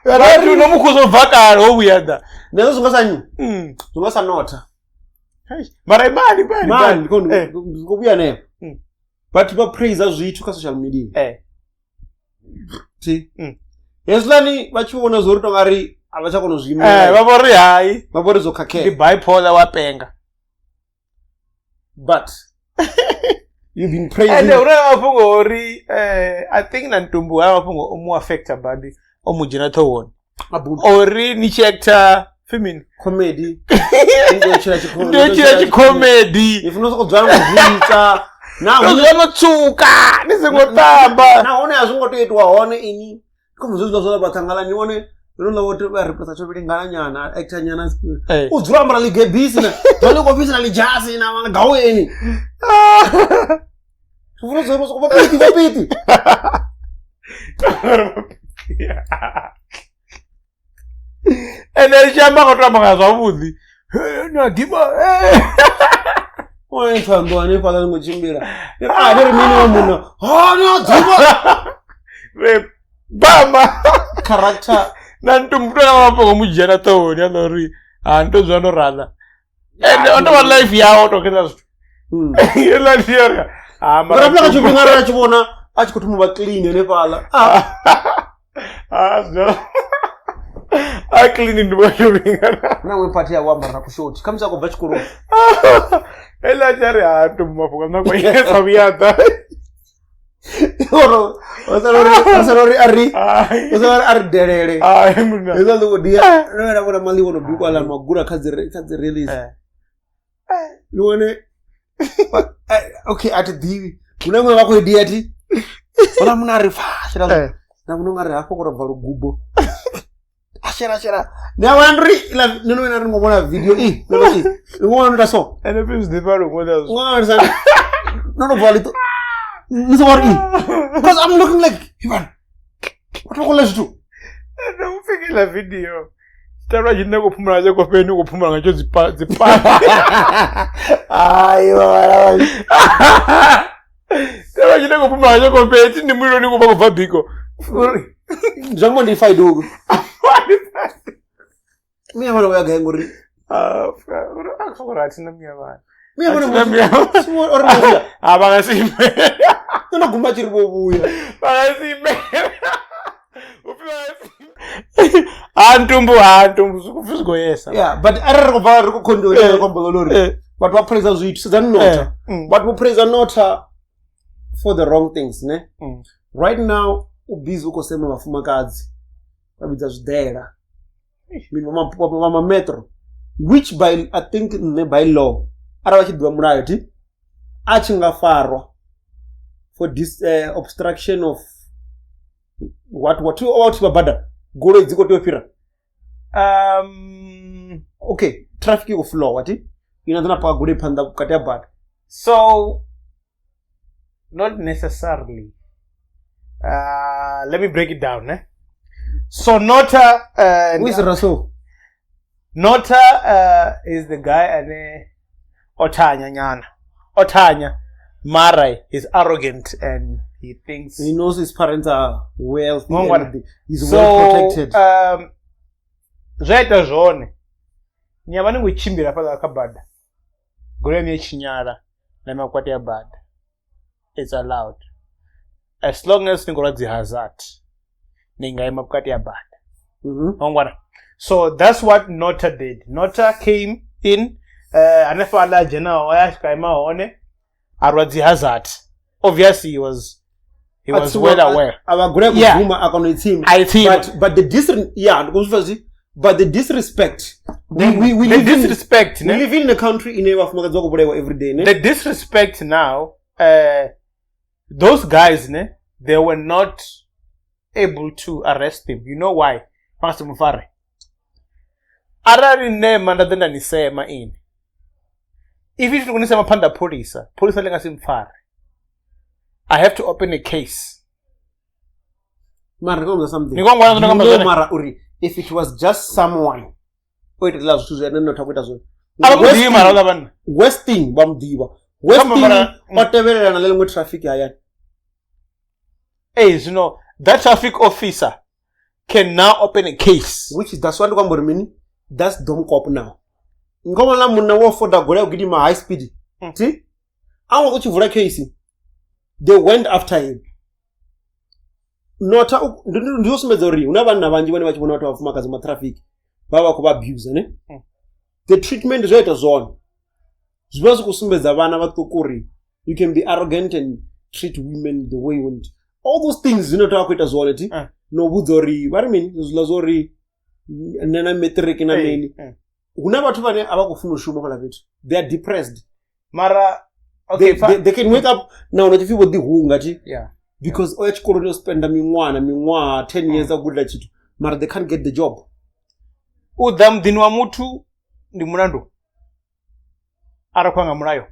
Vhathu no mukhuzo bva kale ho vhuya ḓa. Nazwo zwi nga sa nnyi? Zwi nga sa notha. Mara imali mali mali ndi khou vhuya hanefho. Vhathu vha praise zwithu kha social media. Thi. Hezwiḽani vha tshi vhona zwo ri tonga ri a vha tsha kona u zwi imela. Vha vho ri hai. Vha vho ri zwo khakhea. Ndi bipolar wa penga. But you've been praising. Ende hu na mafhungo uri I think na ntumbu haya mafhungo o mu affecta badi o mu dzhena ṱhohoni. Ori ni tshi actor femini comedy. Ndi tshila tshi comedy. If no soko dzula ngo zwi na hu no tsuka ni singo tamba. Na hone a zwi ngo tea itiwa hone ini. Khomu zwi zwa vhathangala ni wone ro ḽa vhothe vha replace tsho vhilingana nyana actor nyana. U dzula ambara ḽigebisi na dzula ḽigebisi na ḽidzhasi na gaweni. Funa zwo soko vha piti. Ende tshi amba ngo tamba nga zwavhuḓi. Na ḓivha. Oi thando ani fhala ngo tshimbila. A ri mini wa munna. Ha na ḓivha. Re bama character na ntumbu na mafhungo mu dzhena ṱhohoni a uri ha ndo zwa no rala. Ende o tovha life yawo to khetha zwithu. Ela ndi uri ha mara fhala tshifhinga ra tshi vhona a tshi khou thoma vha clean hanefhaḽa. Ah zwa. A clean ndi vho tshifhinga. Na we party ya wamba ra kushoti. Khamusi a khou bva tshikoloni. Ela tshi ri ha ntumbu mafhungo na khou yesa vhuya ḓa. Oro osalo ri ari osalo ari delele. Ai muna. Hezwa ndi kudia. No era vhona mali wono bikwa la magura kha dzi release. Ni wone okay at ḓivhi. Huna mwe vha khou dia thi. Hona muna ri fa shela. Na vhona nga ri hafho ko bva lugubo. A shela shela. Na wana ndri la no no na ri ngo vhona video i. No no i. Ngo vhona nda so. Ene pfi zwi ḓifha luṅwe ḽa zwi. Ngo sa. No no bva lito. Ni so ri. Because I'm looking like Ivan. What khou ḽa zwithu? Ende u pfi ḽa video. Tshitalwa tshine khou phumula tsho khofheni khou phumula nga tsho dzipa dzipa. Ai vha. Tshitalwa tshine khou phumula nga tsho khofheni ndi mulilo ni khou bva bva biko. Zwa ngo ndi faiduku. Miya vhana vha ya ngori. Ah, uri a khou ra thina miya vhana. Miya vhana ori vhuya. Ah, vha nga si ime. Ndo guma tshi ri vho vhuya. Vha nga si ime. Ha ntumbu ha ntumbu zwi khou yesa. Yeah, but arali ri khou bva ri khou khondolela khou amba uri vhathu vha praise zwithu sedzani notha. Vhathu vho praise notha for the wrong things, ne? Right now u busy u khou sema vhafumakadzi vha vhidza zwiḓela. Mina vha ma metro. Which by I think nṋe by law arali vha tshi ḓivha mulayo thi a tshi nga farwa for this obstruction of what what o vha bada goloi dzi khou tea u fhira. Okay, traffic i khou flowa thi ina ḓo na paka goloi phanḓa vhukati ha bada. So not necessarily. Let me break it down, eh? So Nota Who is Raso? Nota is the guy ane otanya nyana. Otanya mara is arrogant and he thinks he knows his parents are wealthy and he's so, well protected. Zwa ita zwone ni avha ni khou tshimbila fhaḽa kha bada goloi yaṋu ya tshinyala na makwati ya bada, it's allowed as long as ni khou lwa dzi hazard ni nga ima vhukati ya bada. Ngwana. So that's what Nota did. Nota came in hanefhaḽa a dzhena ya swika ima hone a rwa dzi hazard. Obviously he was well aware. Yeah. But the but the disrespect. We the disrespect. We live in a country in every day. Ne? The disrespect now. Those guys, ne, they were not able to arrest him. You know why? Arali ne manda ḓe ni sema ini. If you should sema panda police, police le nga si mfare. I have to open a case. Mara something. Mara uri if it was just someone o itela zwithu zwine no thakuita zwone. Worst thing vha muḓivha. Worst thing o tevhelela na ḽiṅwe traffic hayani. Hey, you know, that traffic officer can now open a case. Which is that's what I'm meaning. That's dumb cop now. Ngoma munna wo foda goloi ya gidima high speed. See? I want to vula case. They went after him. Nota ndi sumbedza uri hu na vhanna vhanzhi vhane vha tshi vhona vhathu vha vhafumakadzi ma traffic vha vha khou vha abuse, ne? The treatment zwo ita zwone. Zwi vha zwi khou sumbedza vhana vhaṱuku uri you can be arrogant and treat women the way you want. All those things zwine ta khou ita zwone thi no vhudza uri vha ri mini zwiḽa zwo uri nṋe na matric na mini. Hu na vhathu vhane a vha khou funa u shuma fhala fhethu. They are depressed. Mara okay, they can wake up now na tshipfi vho ḓihunga thi. Yeah. Because o ya tshikoloni o spenda miṅwaha 10 years a guda tshithu mara they can't get the job. U ḓa muḓini wa muthu ndi mulandu arali khou nga mulayo.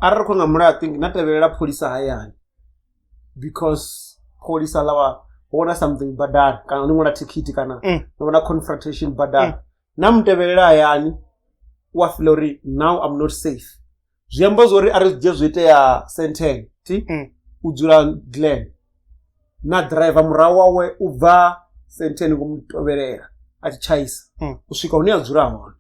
Arali khou nga mulayo I think na tevhelela pholisa hayani because pholisa ḽa vhona something badani kana ni ṅwala thikhithi kana ni vhona confrontation badani na mutevhelela hayani wa feel uri now I'm not safe. Zwi amba zwo uri arali zwi dzhia zwo itea Senten thi u dzula Glen na driver murahu wawe u bva Senten ku mutovhelela a tshi tshaisa u swika hune a dzula hone.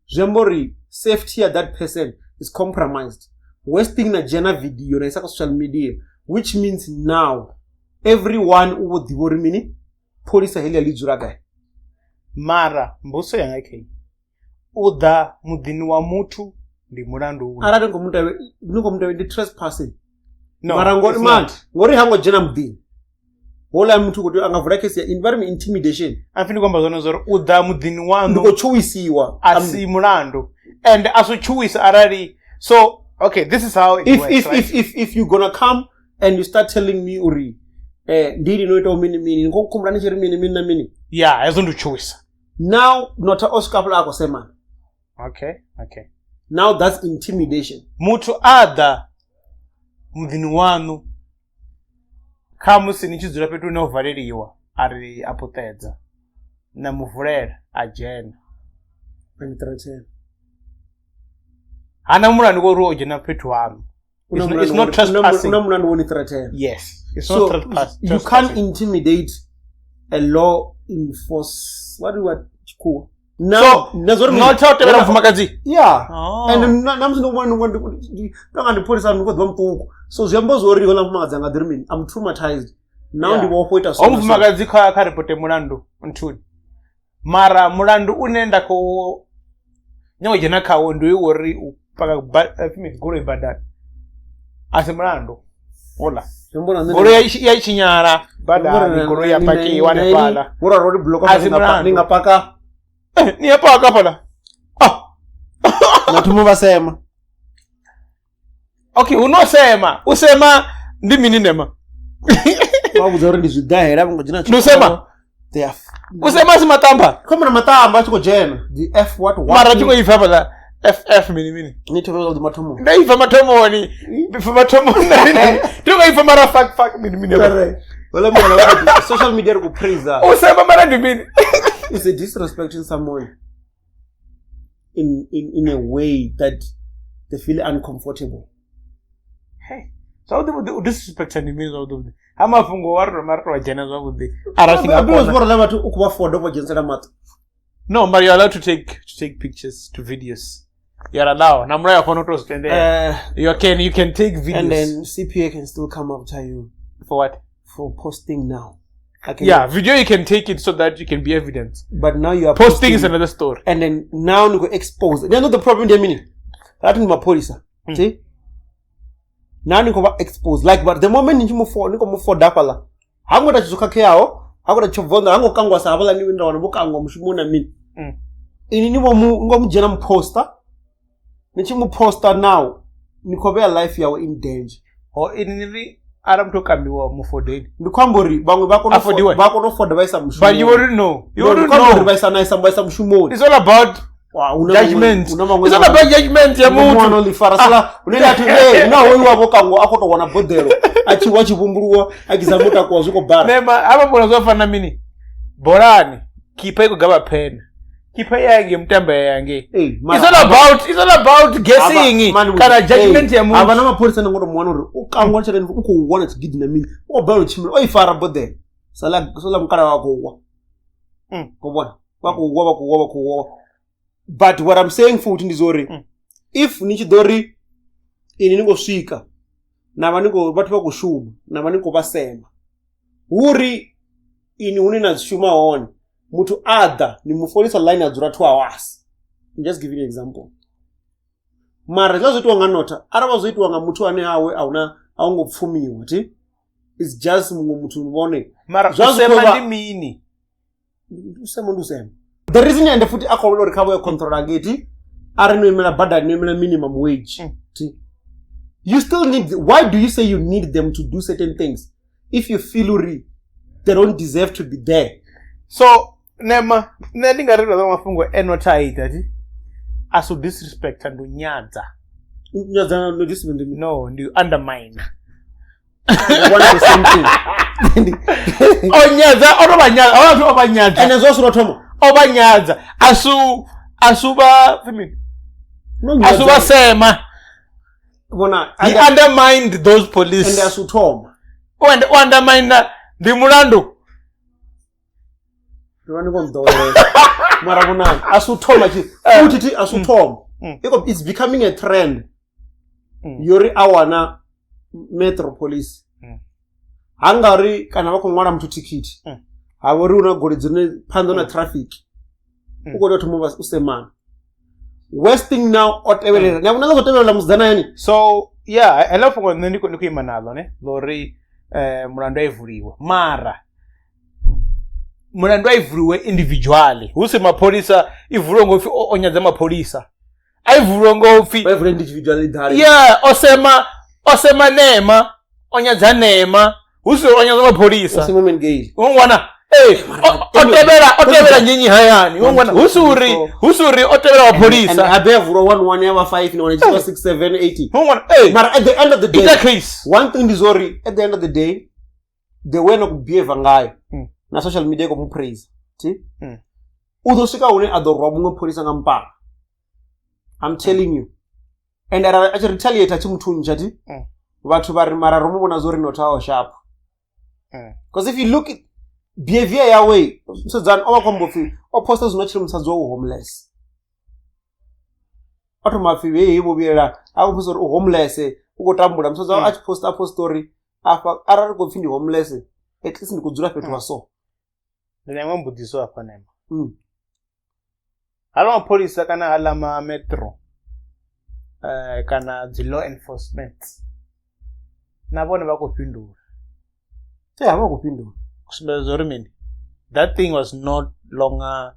Zwi amba uri safety ya that person is compromised. Worst thing na dzhia na video na isa kha social media, which means now everyone u vho ḓivha uri mini pholisa heḽi ḽi dzula gai. Mara mbuso yanga khe u ḓa muḓini wa muthu ndi mulandu. Arali ngo mutevhe ndi trespassing. No, mara ngori man ngori hango dzhena muḓini hola muthu kuti anga vula case ya intimidation. A fini kwamba zwone zwori u ḓa muḓini waṋu ndi khou tshuwisiwa a si mulandu and a so tshuwisa arali. So okay, this is how it works, right? If you gonna come and you start telling me uri ndi no ita mini mini ngo kumbula ni tshiri mini mini na mini, yeah, hezwo ndi tshuwisa. Now nota o swika hafhaḽa a khou semana. Okay. Now that's intimidation. Muthu a ḓa muḓini waṋu kha musi ni tshi dzula fhethu hune ho valeliwa a ri a puṱedza na muvulela a dzhena. Hana mulandu ngori o dzhena fhethu haṋu. It's not trespassing. Una mulandu wo ni threaten. Yes. It's not trespassing. You can't intimidate a law enforce. What do you chikuwa? No, not how tevhela mufumakadzi. Yeah. And na musi ndo nga ndi pholisa ndi khou ḓivha muṱuku. So zwi amba zwo ri hona mufumakadzi anga ḓiri mini? I'm traumatized. Now ndi vho ita so. Mufumakadzi kha ripote mulandu nthuni. Mara mulandu une nda khou nyago dzhena khawo ndi uri u paka goloi badani. A si mulandu. Hola. Goloi ya tshinyala badani, goloi ya pakiwa hanefhaḽa. Ngori block nga paka. Ni ya paka hafhaḽa. Ah. Na thoma vha sema. Okay, hu no sema. U sema ndi mini nema? Vha vhudza uri ndi zwiḓahela vho ngo dzhena Ndi u sema? They are U sema a si maṱamba. Khombo na maṱamba a tshi khou dzhena. The F what what. Mara tshi khou ipfa hafhaḽa FF mini mini. Ni thome zwavhuḓi mathomoni. Nda ipfa mathomoni. Ipfa mathomoni. Ndi khou ipfa mara fuck fuck mini mini. Hola mwana wa social media ri khou praise. U sema mara ndi mini? It's a disrespecting someone in a way that they feel uncomfortable. Hey, zwavhuḓi vhuḓi u disrespecta ndi mini zwavhuḓi vhuḓi? Ha mafhungo wa ri mara ri dzhena zwavhuḓi. Arali tshi nga Because kona. vho rala vhathu u khou vha foda vho dzhenisela maṱo. No, but you're allowed to take pictures, to videos. You're allowed. Na mulayo kona u to zwi tendela. You can take videos. And then CPA can still come after you for what? For posting now. I can, Yeah, video you can take it so that you can be evidence. But now you are Posting is another story. And then now you go expose. You know the problem there meaning. That ndi mapholisa. See? Now ni go expose. Like but the moment ni mu for ni ko mu for hafhaḽa. Ha ngo ita tshithu khakheaho, ha ngo ita tshobvonḓa, ha ngo kangwa sa hafhaḽa ni nda wana vho kangwa mushumo na mini. Ini ni vho mu ngo mu dzhena mu poster. Ni tshi mu poster now, ni khou vhea life yawe in danger. Ho ini ni ri arali muthu o kambiwa mu fodeni. Ndi khou amba uri vhaṅwe vha kona u Afodiwe. vha kona u foda vha isa mushumoni. But you wouldn't know. You No, ndi wouldn't khou amba uri know. vha isa na isa vha isa mushumoni. It's all about Wa, hu na judgment. maṅwe- hu na maṅwe It's all about judgment ya mwana muthu. o ḽi fara sala hune nda thi eh na hoyu wavho kangwa a khou tou wana boḓelo a tshi wa tshi vhumbuluwa a tshi zama u takuwa zwi khou bara. Nema hafha vhona zwo fana mini? Bolani keeper i khou gavha phena. Keeper yange mutambo yange. Eh, mara- It's all about guessing Mani, kana judgment ya eh, havha muthu. na mapholisa ni ngo to mu wana uri u kangwa tshelede u khou wana tshigidi na mini u khou balelwa u tshimbila o i fara boḓelo sala sala mukala wa khou wa. Khou vhona vha khou wa vha khou wa vha khou wa, but what I'm saying futhi ndi zwa uri if ni tshi ḓo ri ini ni khou swika na vha ni khou vhathu vha khou shuma na vha ni khou vha sema hu uri ini hune na shuma hone muthu a ḓa ni mu folisa line a dzula 2 hours. I'm just giving you an example, mara hezwiḽa zwo itiwa nga notha arali vha zwo itiwa nga muthu ane awe ahuna a hu ngo pfumiwa thi, it's just muṅwe muthu vhone. Mara Zwa u zwi sema khou vha- ndi mini? U sema ndi u sema. The reason ende futhi a khou lwela uri kha vho controla ngeti a ri no imela badani no imela minimum wage. Thi you still need, why do you say you need them to do certain things if you feel uri they don't deserve to be there? So nema nṋe ndi nga ri zwa mafhungo e not a ita ti a su disrespecta ndi u nyadza. Nyadzana no discipline ndi No, ndi u undermine. One the same thing. O nyadza o to vha nyadza, o vhathu o vha nyadza. Ende zwa zwi thoma. O vha nyadza asu vha pfi mini? No. Asu vha sema. Vhona. He undermined those police. Ende a si u thoma. U undermine ndi mulandu. Ndi vha ni vho nḓowela mara vhonani a si u thoma tshi futhi thi a si u thoma. It's becoming a trend yori a wana metro police ha nga uri kana vha khou ṅwala muthu thikhithi ha vha uri hu na goloi dzine phanḓa na traffic u khou tea u thoma u vha u semana. Worst thing now o tevhelela ni a vhona zwo tevhelela musidzana yani. So yeah, heḽo fhungo nṋe ndi khou ima naḽo ne ḽo uri mulandu a i vuliwe, mara mulandu a i vuliwe individually, hu si mapholisa i vuliwe ngo pfi o nyadza mapholisa, a i vuliwe ngo pfi vha i vule individually ḓale. Yeah, o sema nema o nyadza nema, hu si o nyadza mapholisa. Simon Gale. Ungwana o tevhela nyinyi hayani ungwana hu si uri o tevhela mapholisa. Habe ya vulwa 1 1 ya vha 5 na wana tshi 6 7 8. Ungwana mara at the end of the day ita case. One thing ndi zwa uri at the end of the day the way na ku behave ngayo na social media i khou mu praise thi u ḓo swika hune a ḓo rwa muṅwe pholisa nga mpala, I'm telling you, and arali a tshi retaliate a tshi muthuntsha thi vhathu vha ri mara ro mu vhona zwo ri not ao sharp. Because if you look at behavior yawe musidzana o vha khou amba upfi o posta zwino tshiri musadzi wawe u homeless o thoma pfi hei vho vhuyela a khou pfisa uri u homeless u khou tambula musadzi wawe a tshi posta a posta uri afha arali khou pfi ndi homeless at least ndi khou dzula fhethu ha so. Ndi na iṅwe mbudziso hafha nema. Haḽa mapholisa kana haḽa ma metro kana dzi law enforcement na vhone vha khou fhindula? Ee, vha khou fhindula. U sumbedza uri mini, that thing was not longer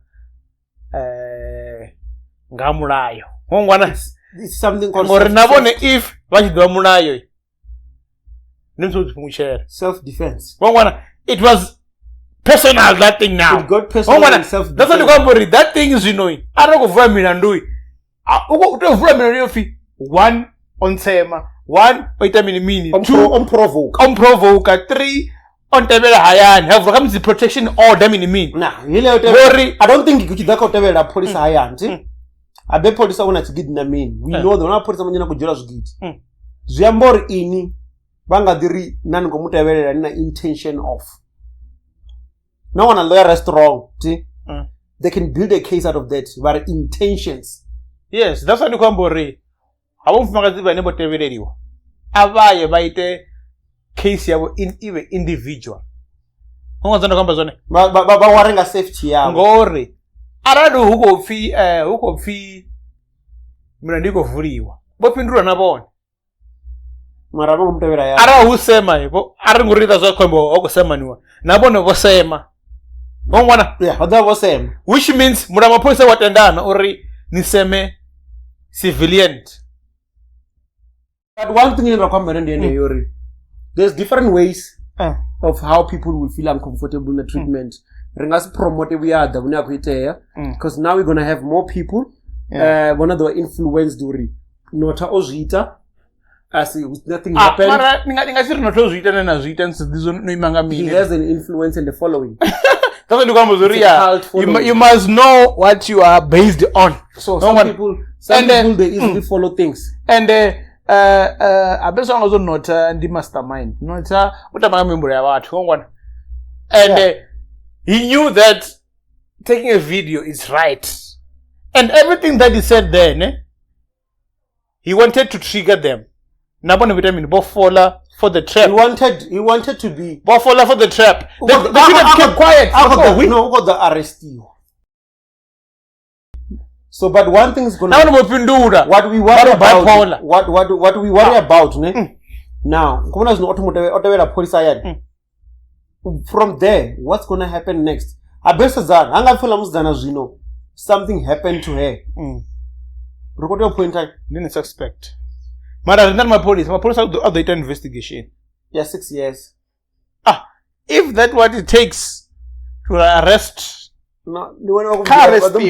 Nga mulayo. Ngwana It's something called ngori na vhone if vha tshi ḓivha mulayo ndi musi u ḓifhungutshela. Self defense. Ngwana, it was personal, that thing now. It got personal. Ngwana, And self that's what ndi khou amba uri that thing zwino arali khou vula milandu, u tea u vula milandu yo pfhi one, o ntsema, one, o ita mini mini, two, on provoke, on provoke, three, on tevhela hayani, ha vulwa kha musi protection order mini mini. Na hileyo Ngori I don't think ku tshi ḓa kha u tevhelela pholisa hayani ti abe pholisa una tshigidi na mini, we know that una pholisa manzhi na khou dzhiela zwigidi. Zwi amba uri ini vha nga ḓi ri na ni khou mu tevhelela ni na intention of no wana lawyer strong ti they can build a case out of that, vha ri intentions. Yes, that's why ndi khou amba uri havho mufumakadzi vhane vho tevheleliwa a vha ye vha ite case yavho ive individual. Ngo ndo amba zwone. Vha ware nga safety yavho. Ngori arali hu khou pfi hu khou pfi milandu i khou vuliwa, vho fhindula na vhone. Mara vha khou tevhela ya. Arali hu sema vho ari ngori ita zwa khombo ho khou semaniwa na vhone vho sema. Ngo ngwana? Yeah, vha ḓo vho sema. Which means mulayo wa mapholisa wa tendana uri ni seme civilian. But one thing ine nda khou amba ndi yeneyo uri there's different ways of how people will feel uncomfortable in the treatment. Ri nga si promote vhuyaḓa vhune ha khou itea because now we're gonna have more people vhona ḓo influenced uri Nota o zwi ita as nothing happened. Mara ni nga si ri Nota o zwi ita na zwi ita ni si no ima nga mini. He has an influence in the following. That's what I'm saying. You must know what you are based on. So some people, people they easily follow things. And abeso ngazo Nota ndi mastermind. Nota utamba mihumbulo ya vhathu. And he knew that taking a video is right. And everything that he said then, he wanted to trigger them. Nabone vitamin bo fall for the trap. He wanted to be bo fall for the trap. They should have kept quiet. No, got the arrest you. So, but one thing is gonna. What we worry about. What we worry about, ne? Now, from there, what's gonna happen next? Something happened to her. Record your point. Didn't suspect. Mara, not my police. My police are the investigation. Yeah, 6 years. If that what it takes to arrest. No, 6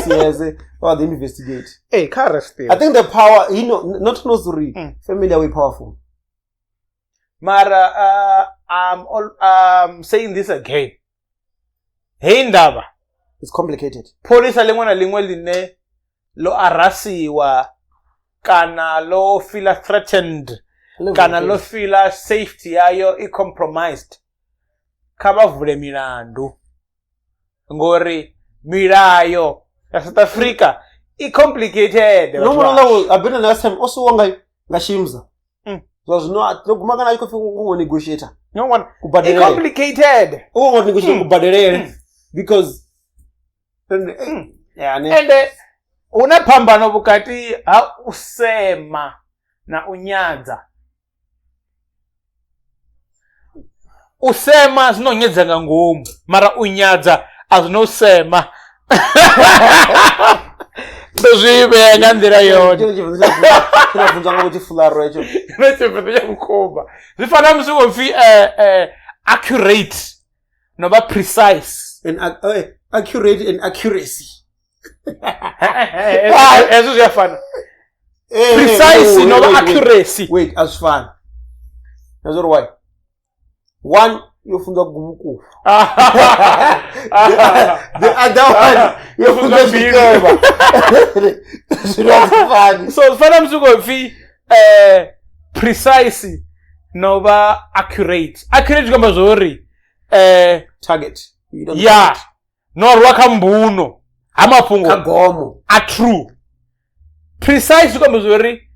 years or they investigate. Hey, arrest. I think the power, you know, not Nozuri, family are powerful. Mara, I'm saying this again. Hey, ndaba. It's complicated. Police lingwe na lingwe line lo arasiwa kana lo feel threatened kana lo feel safety yayo i compromised. Kha vule milandu. Ngori milayo ya South Africa i complicated. No, I've been last time also wanga ngashimza. So no guma kana iko negotiator. No one i complicated. Oh, negotiate kubadelele because yeah, and una phambano vhukati ha u sema na u nyadza. U sema zwino nyadza nga ngomu, mara u nyadza a zwino sema. Ndo zwi vhea nga nḓila yone. Tshina funzwa nga vhutshifularo hetsho. Tshina tsha vhukuma. Zwi fana musi wo pfi accurate no vha precise. And accurate and accuracy. Hezwo zwi a fana. Precise no vha accuracy. Wait, as fun. That's why. One, you funza gubuku. The other one, you funza bikeba. So fana musi wo pfi precise no vha accurate. Accurate zwi amba zwori target. Yeah. No rwa kha mbuno ha mafhungo kha gomo a true. Precise zwi amba zwori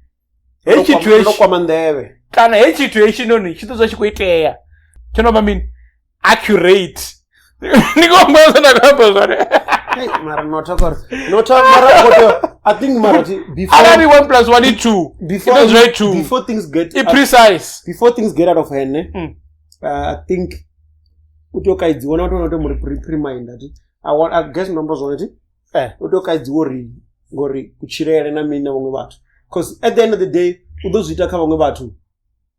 he tshithu no kwama nḓevhe kana he tshithu hetshinoni tshi ḓo zwa tshi khou itea. Tsho no vha mini accurate. Ndi khou amba zwone nda khou amba zwone. Hey, mara not mara I think mara before arali 1 + 1 is 2 before it is right 2 before things get precise before things get out of hand, I think uto kaidziwa na uto muri pre-mind ati I guess ndo zwone thi u tea u kaidziwa uri ngori kutshilele na mini na vhaṅwe vhathu, because at the end of the day u ḓo zwi ita kha vhaṅwe vhathu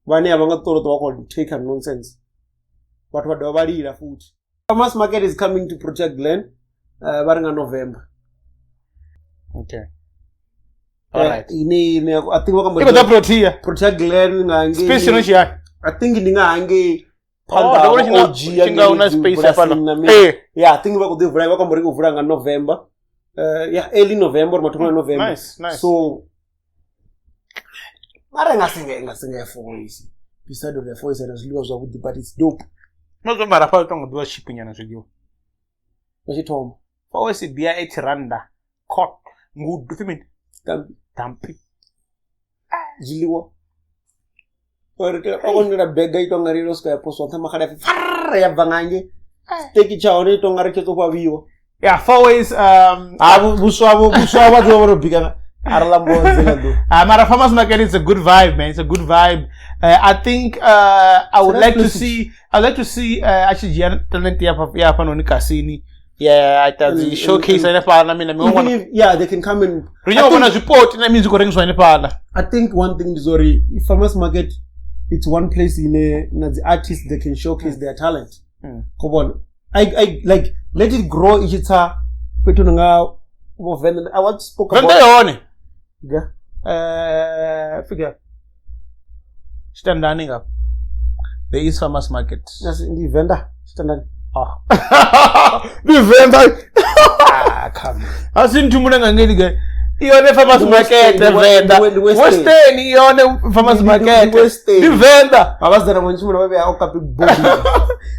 vhane a vha nga ṱoḓa vha khou take nonsense, vhathu vha dovha vha lila futhi. Farmers Market is coming to Protea Glen, vha ri nga November. Okay. All right. Ine I think vha Iko ḓa Protea. Protea Glen nga ngei. Space no tshiyani. I think ndi nga hangei phanḓa OG ya una space hafha. Yeah, I think vha khou ḓi vula, vha khou amba uri u vula nga November. Yeah, early November or mathomoni a November. Nice, nice. So mara nga singe four ways. Beside the four ways na zwiḽiwa zwavhuḓi, but it's dope. No zwo mara fa tonga ḓuvha cheap nyana zwiḽiwa. Vha tshi thoma. Four ways bia 80 randa. Cock. Ngudu fi mini? Dampi. Zwiḽiwa. Ori o konela bega ito nga rilo sika ya poswa nṱha makhala ya farra ya bva ngange. Steak tsha hone ito nga ri tsho to fhavhiwa. Yeah, four ways vhuswa vha ḓivha vho bika ara ḽa mbodzi nga ḓuvha. Mara Farmers Market is a good vibe, man. It's a good vibe. I think I would like to see actually dzhia talent ya hafhanoni kasini. Yeah, I dzi showcase hanefhaḽa na mina miṅwe. Yeah, they can come and ri nyaka vhona zwipoti na mini zwi khou rengiswa hanefhaḽa. I think one thing is uri Farmers Market, it's one place ine na dzi artists they can showcase their talent. Go bona. I like let it grow i tshi tsa fhethu nga vho Venḓa. I once spoke about Venḓa yone. Yeah. Figure. Tshitandani ngapha. There is Farmers Market. Yes, ndi Venḓa Tshitandani. Oh. Ndi Venḓa. Ah, come. Asi nthu muna nga ngeli ke. Iyone Farmers Market Venḓa. Western iyone Farmers Market. Ndi Venḓa. Vhavhasidzana vho ntshimula vha vhea okapi body.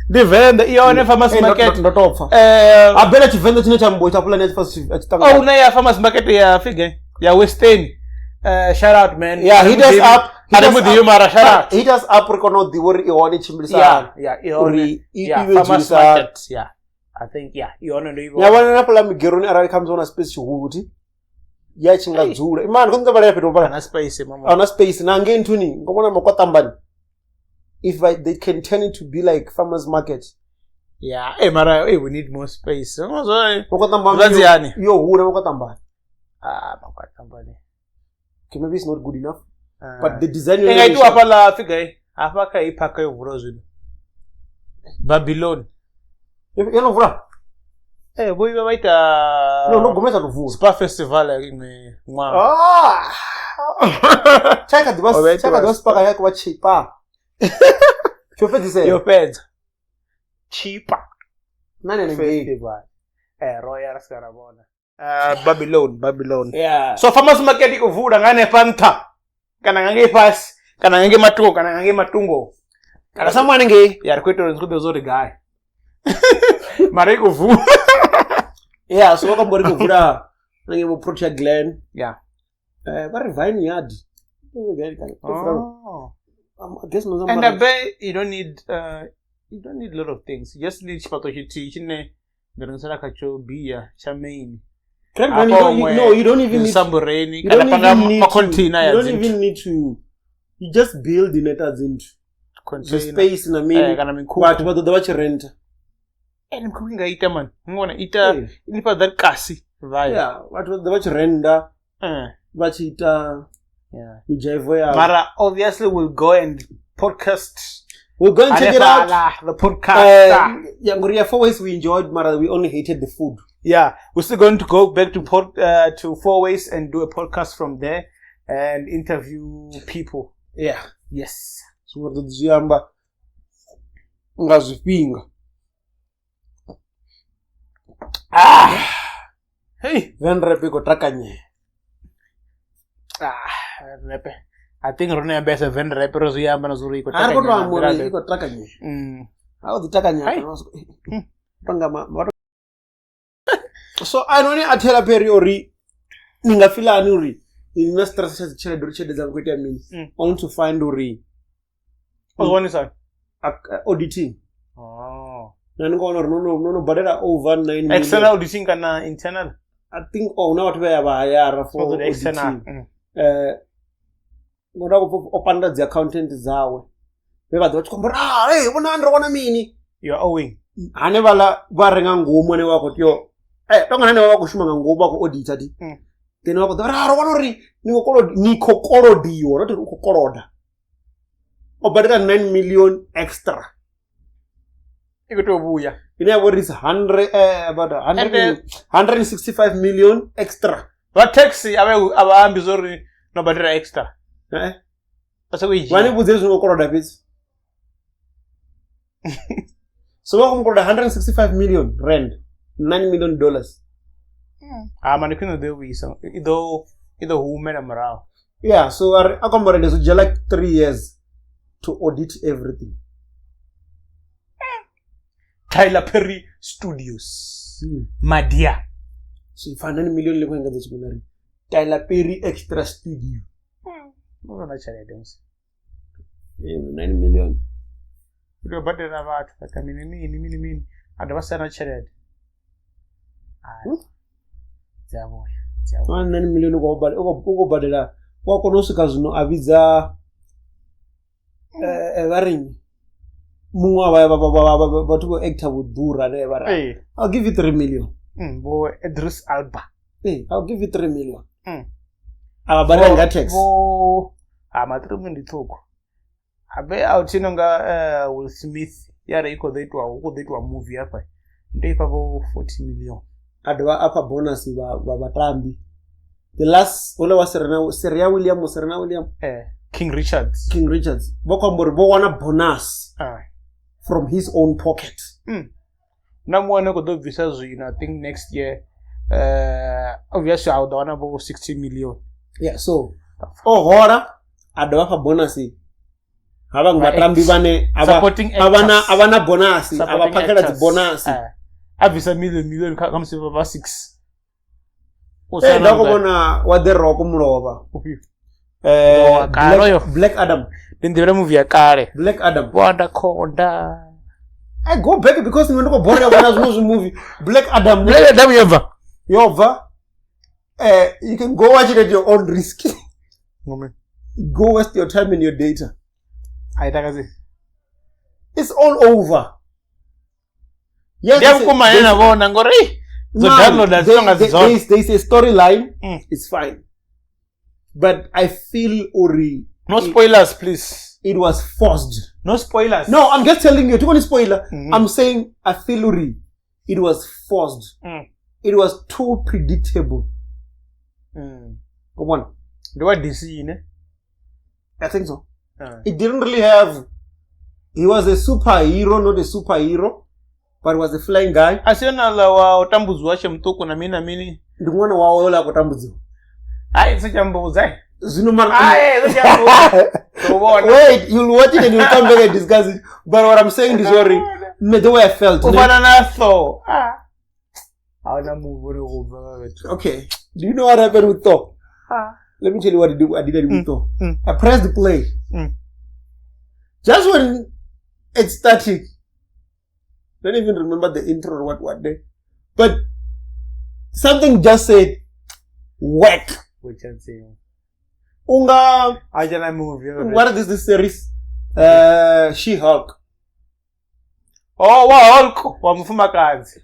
Ndi Venḓa iyone Farmers Market. Ndo topfa. A bela Tshivenḓa tshine tsha mbo tsha pulane ya tshitangana. Oh, na ya Farmers Market ya fige ya Western. Shout out, man. Yeah, hit us up. Mara, shout out. Hit us up ri kone u ḓivha uri i hone tshimbilisa hani. Yeah, i hone. Uri Yeah, i Farmers dzulisa hani. Market. Yeah. I think yeah, i hone ndo i Ya vhona. vhona na fhaḽa migeroni arali khamusi hu na space tshihulu thi ya tshi nga dzula. Imani khou ḓo vhala fhethu fhaḽa. Ana space mama. Ahuna space na ngei nthuni ngo vhona makwaṱambani. If they can turn it to be like farmers market. Yeah, hey mara, hey, we need more space. Makwaṱambani Zwanziyani? yo hula makwaṱambani. Ah, makwaṱambani. Okay, maybe it's not good enough. But the design I nga itiwa hafhaḽa figure hafha kha i phaka yo vulwa zwino. Babylon. Yo no vula? Vho vha ita No, no gomesa to vula. Spa festival iṅwe ṅwaha. Ah. Tsha kha ḓivha tsha kha ḓivha spa ya kwa chipa. Tsho fhedzisela. Yo fhedza. Chipa. Na nene ngei. Festival. Royal Scarabona. Babylon. Yeah. So Farmers Market i khou vula nga hanefha nṱha kana nga ngei fhasi kana nga ngei matungo kana nga ngei matungo kana somewhere ngei. Ya ri khou itela uri ḓo zwo ri gai. Mara i khou vula. Yeah, so vha khou amba uri i khou vula na ngei vho Protea Glen. Yeah. Vha ri Vineyard. Oh. I guess no. And I bet you don't need a lot of things. You just need tshifhaṱo tshithihi tshine ndi rengisela khatsho beer tsha main. No, you don't even need sambureni you don't kana even need ma to, container you ya don't dzinthu. even need to, you just build in it as into the Container. space na mini Kana mikhukhu. vhathu vha ḓo ḓa vha tshi renta. Mikhukhu i nga ita man. Ngona ita inifha that kasi vibe. Yeah, vhathu vha ḓo ḓa vha tshi renda vha tshi ita mijaivo yavho. Mara obviously we'll go and podcast. We'll go and check it out. The podcast. Yeah, ngori ya Four Ways we enjoyed, mara we only hated the food. Yeah, we're still going to go back to to Four Ways and do a podcast from there and interview people. Yeah. Yes. So we're zwi amba nga zwifhinga. Ah. Hey. Then rap i khou takanyela. Ah, rap. I think rone ya besa ven rap ro zwi amba na zwo ri i khou A ri khou to amba uri takanyela. i khou takanyela. A u ḓi takanyela. Tonga ma So I don't a thela peri uri ni nga filani uri ni na stress tsha tshelede uri tshelede dzanga khou itea mini. Only to find uri O zwi wanisa? Auditing. Oh. Na ni kona uri no badela over 9 million. External auditing kana internal? I think huna vhathu vhe vha hayara for So external. auditing. Ngoda o panda dzi accountant dzawe. Vhe vha ḓo vha tshi khou amba uri, ah, hey, vhona ndo wana mini? You are owing. Hanevhaḽa vha re nga ngomu ane vha khou tea tonga hanevha vha khou shuma nga ngomu vha khou audita ti then vha khou ḓa ri wana uri ni khou kolodiwa not uri u khou koloda o badela 9 million extra i khou tea u vhuya ine ya vha uri is about 165 million extra. Vha tax a vha ambi zwo uri no badela extra vha sokou i dzhia. Vha ni vhudze zwino koloda fhedzi. So vha khou koloda 165 million rand, $9 million. Ha mani khwine ḓo vhuisa i ḓo humela murahu. Yeah, so a khou amba uri zwo dzhia like 3 years to audit everything. Tyler Perry Studios. Madia. So if 9 million le khou engedza tshiṅwe ri Tyler Perry Extra Studio. No na tshelede musi. 9 million. Ndo badela vhathu vha mini mini mini mini a dovha sa na tshelede. Dzi vhuya. 9 million u khou badela wa kona u swika zwino a vhidza vha ri muṅwe wa vhathu vho actor vho ḓura ne vha ri I'll give you 3 million. Vho Idris Elba. I'll give you 3 million. A vha badela nga tax. Vho ha ma 3 million ndi ṱhukhu. Habe a u thino nga Will Smith ya ri i khou ḓo itwa hu khou ḓo itwa movie hafha. Ndi ifha vho 40 million. A dovha a fha bonus vha vhatambi. The last ole wa Serena Williams. King Richards. King Richards. Vho khou amba uri vho wana bonus from his own pocket. Na muṅwe khou ḓo bvisa zwino I think next year. Obviously a u ḓo wana vho 60 million. Yeah, so o hola a dovha fha bonus ha vhaṅwe vhatambi vhane a vha na bonus, a vha phakhela dzi bonus. A bvisa million kha musi vha 6. Nda khou vhona wa The Rock mulovha. Black Adam. Ndi nḓivhela movie ya kale. Black Adam. Vho Anaconda. I go back because ndi khou borea vhona zwiṅwe zwi movie. Black Adam. Black Adam yobva. Yobva. You can go watch it at your own risk. Go waste your time and your data. It's all over. Yes, there's a storyline. It's fine. But I feel uri. No spoilers, please. It was forced. No spoilers. No, I'm just telling you. Don't spoiler. I'm saying I feel uri. It was forced. It was too predictable. Come on. Do what DC, ne? I think so. It didn't really have. He was a superhero, not a superhero, but was a flying guy. Asiona la wa utambuziwa che mtuku na mini na mini. Ndi mwana wao yola kutambuziwa. Ai, sichambuza. Zwino mara. Ai, sichambuza. Wait, you'll watch it and you'll come back and discuss it. But what I'm saying is, sorry, the way I felt. Ufana na Thor. Hauna move uri. Okay. Do you know what happened with Thor? Let me tell you what I did with Thor. I pressed the play. Just when it's starting, I don't even remember the intro or what day, but something just said, "Whack." Unga. Movie. What is this series? She-Hulk. Oh, wow, Hulk. Wa mufumakazi.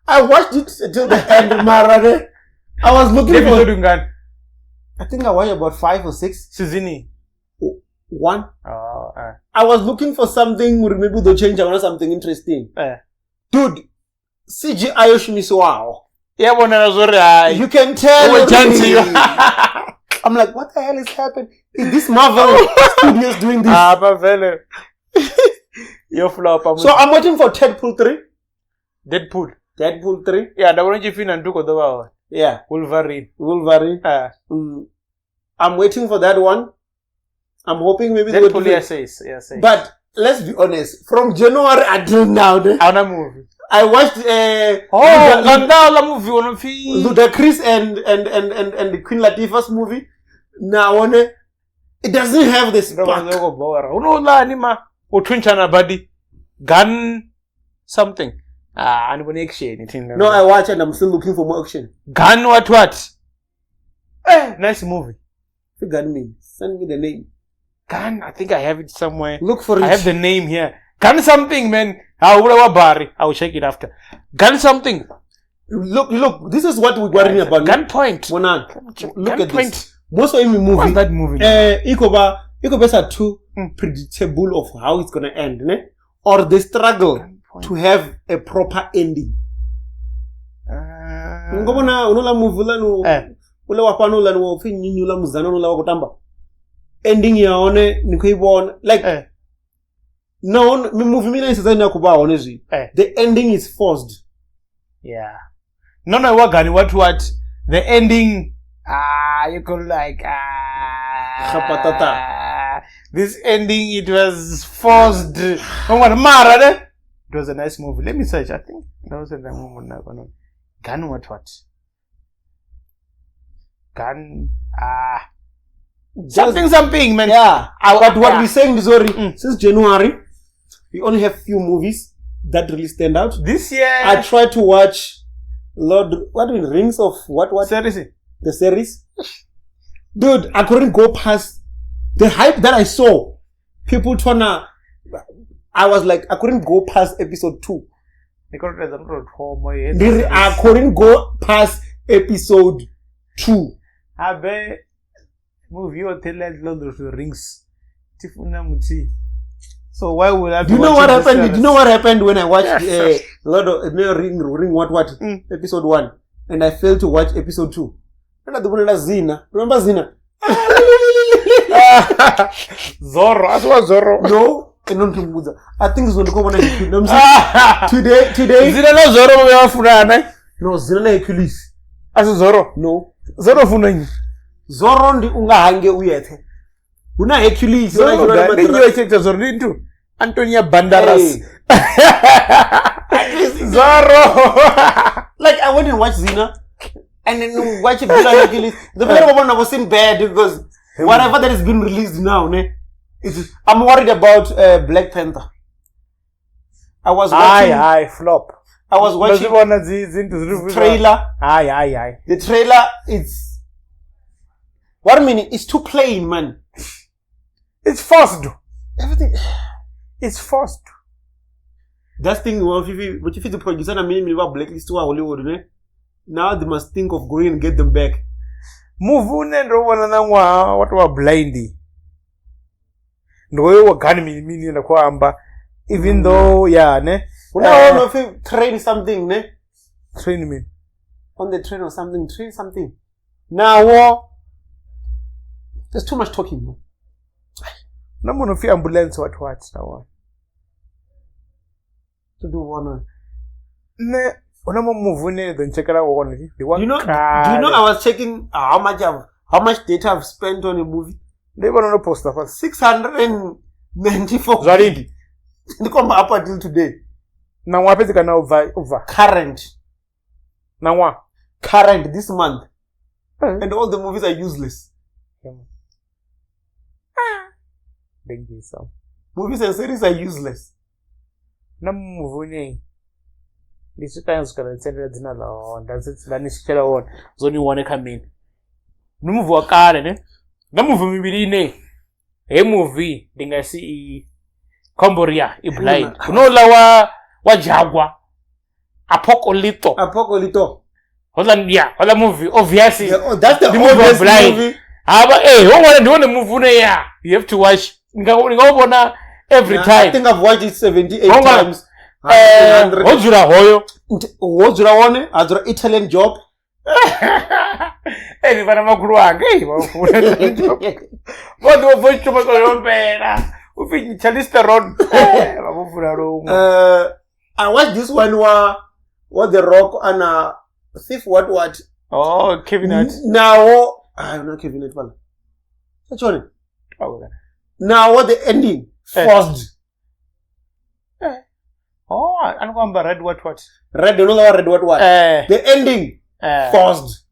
I watched it until the end, Marane. I was looking for. I think I watched about 5 or 6. Season 1. I was looking for something, maybe they'll change. I want something interesting. Dude, CGI yoshumiswaho. Yeah, you can tell. I'm like, what the hell is happening? Is this Marvel Studios doing this? Ah, So I'm waiting for Deadpool 3. Deadpool. Deadpool 3. Yeah, that one you and do. Yeah. Wolverine. I'm waiting for that one. I'm hoping maybe they will. Yes. But let's be honest. From January until now, I movie. I watched movie Ludacris and Queen Latifah's movie. Now it doesn't have the spark. Gun something. Ah, action. No, I watch and I'm still looking for more action. Gun what? Nice movie. Gun me. Send me the name. Gun, I think I have it somewhere. Look for it. I have the name here. Gun something, man. Ha u vhulawa Bari. I will check it after. Gun something. Look, this is what we're worrying about. Gunpoint. Bonang, look at Gunpoint. this. Most of every movie, What's that movie? Iko too predictable of how it's gonna end, ne? Or they struggle to have a proper ending. Ngobona unola movie la no ule wa fano la no pfi nyinyi la muzana no la wa kutamba. Ending ya one ni khoi like no movie mina iseza ina kuba one zwi. The ending is forced. Yeah. No wagani what the ending, you could like this ending, it was forced. It was a nice movie. Let me search. I think that was the movie. Gun what? Gun something man. Yeah. But what we're saying is since January we only have few movies that really stand out. This year I tried to watch Lord, what in Rings of what series? The series? Dude, I couldn't go past the hype that I saw. People trying to, I was like, I couldn't go past episode 2. I couldn't go past episode 2. I bet movie or tell Lord of the Rings. So why would I be? Do you know what happened? Do you know what happened when I watched Lord of Ring what episode 1, and I failed to watch episode 2? Zina, remember Zina? Zorro, I saw Zorro. No, I think it's going to come on. Today. Zina no Zorro we are funana. No, Zina na Hercules. Aso Zorro. No, Zorro funani. Zorro ndi unga hange uyethe. Una Hercules. Zorro into Antonia Banderas. Hey. Zorro. Like I went and watched Zina, and then watch Hercules. The people one was in bed because whatever that has been released now, ne, it's, I'm worried about Black Panther. I was watching. Aye, flop. I was watching the trailer. Aye. The trailer is. 1 minute, it's too plain, man. It's forced. Everything. It's forced. That thing, but if the producer and me blacklist to Hollywood, ne? Now they must think of going and get them back. Move on and what were blindy. No, even though, yeah, ne? No, if train something, ne? Train me. On the train or something, train something. Now, there's too much talking, man. No one of ambulance what now. To do one. Ne, move check out one. Do you know I was checking how much data I've spent on a movie? They were on a poster for 694. Sorry. They come up until today. Now what is over? Current. Now what? Current this month. And all the movies are useless. Movies and series are useless. Na movie this times kana tsendela dzina la hona nda ni swikela wona zo ni wone kha mini ndi movie wa kale ne na movie mivhili ine he movie ndi nga si i Cambodia i blind kuno la wa Jaguar Apocalypto hola yeah hola movie obviously yeah, oh, that's the movie blind movie. Aba wona ndi wone movie une yeah you have to watch ngabona every time. I think I've watched it 78 times. Hojura hoyo. Hojura one, ajura Italian Job. Eh, vana makuru wange, vafuna job. Vodo vocho makoyombera. Ufi Charlize Theron. Vafuna lo. I watched this one where what The Rock and Thief what. Oh, Kevin Hart. Now, I'm not Kevin Hart. Which one? Oh, now what the ending? Forced. Oh, I'm going to read what. Red, you know red what. The ending. Forced.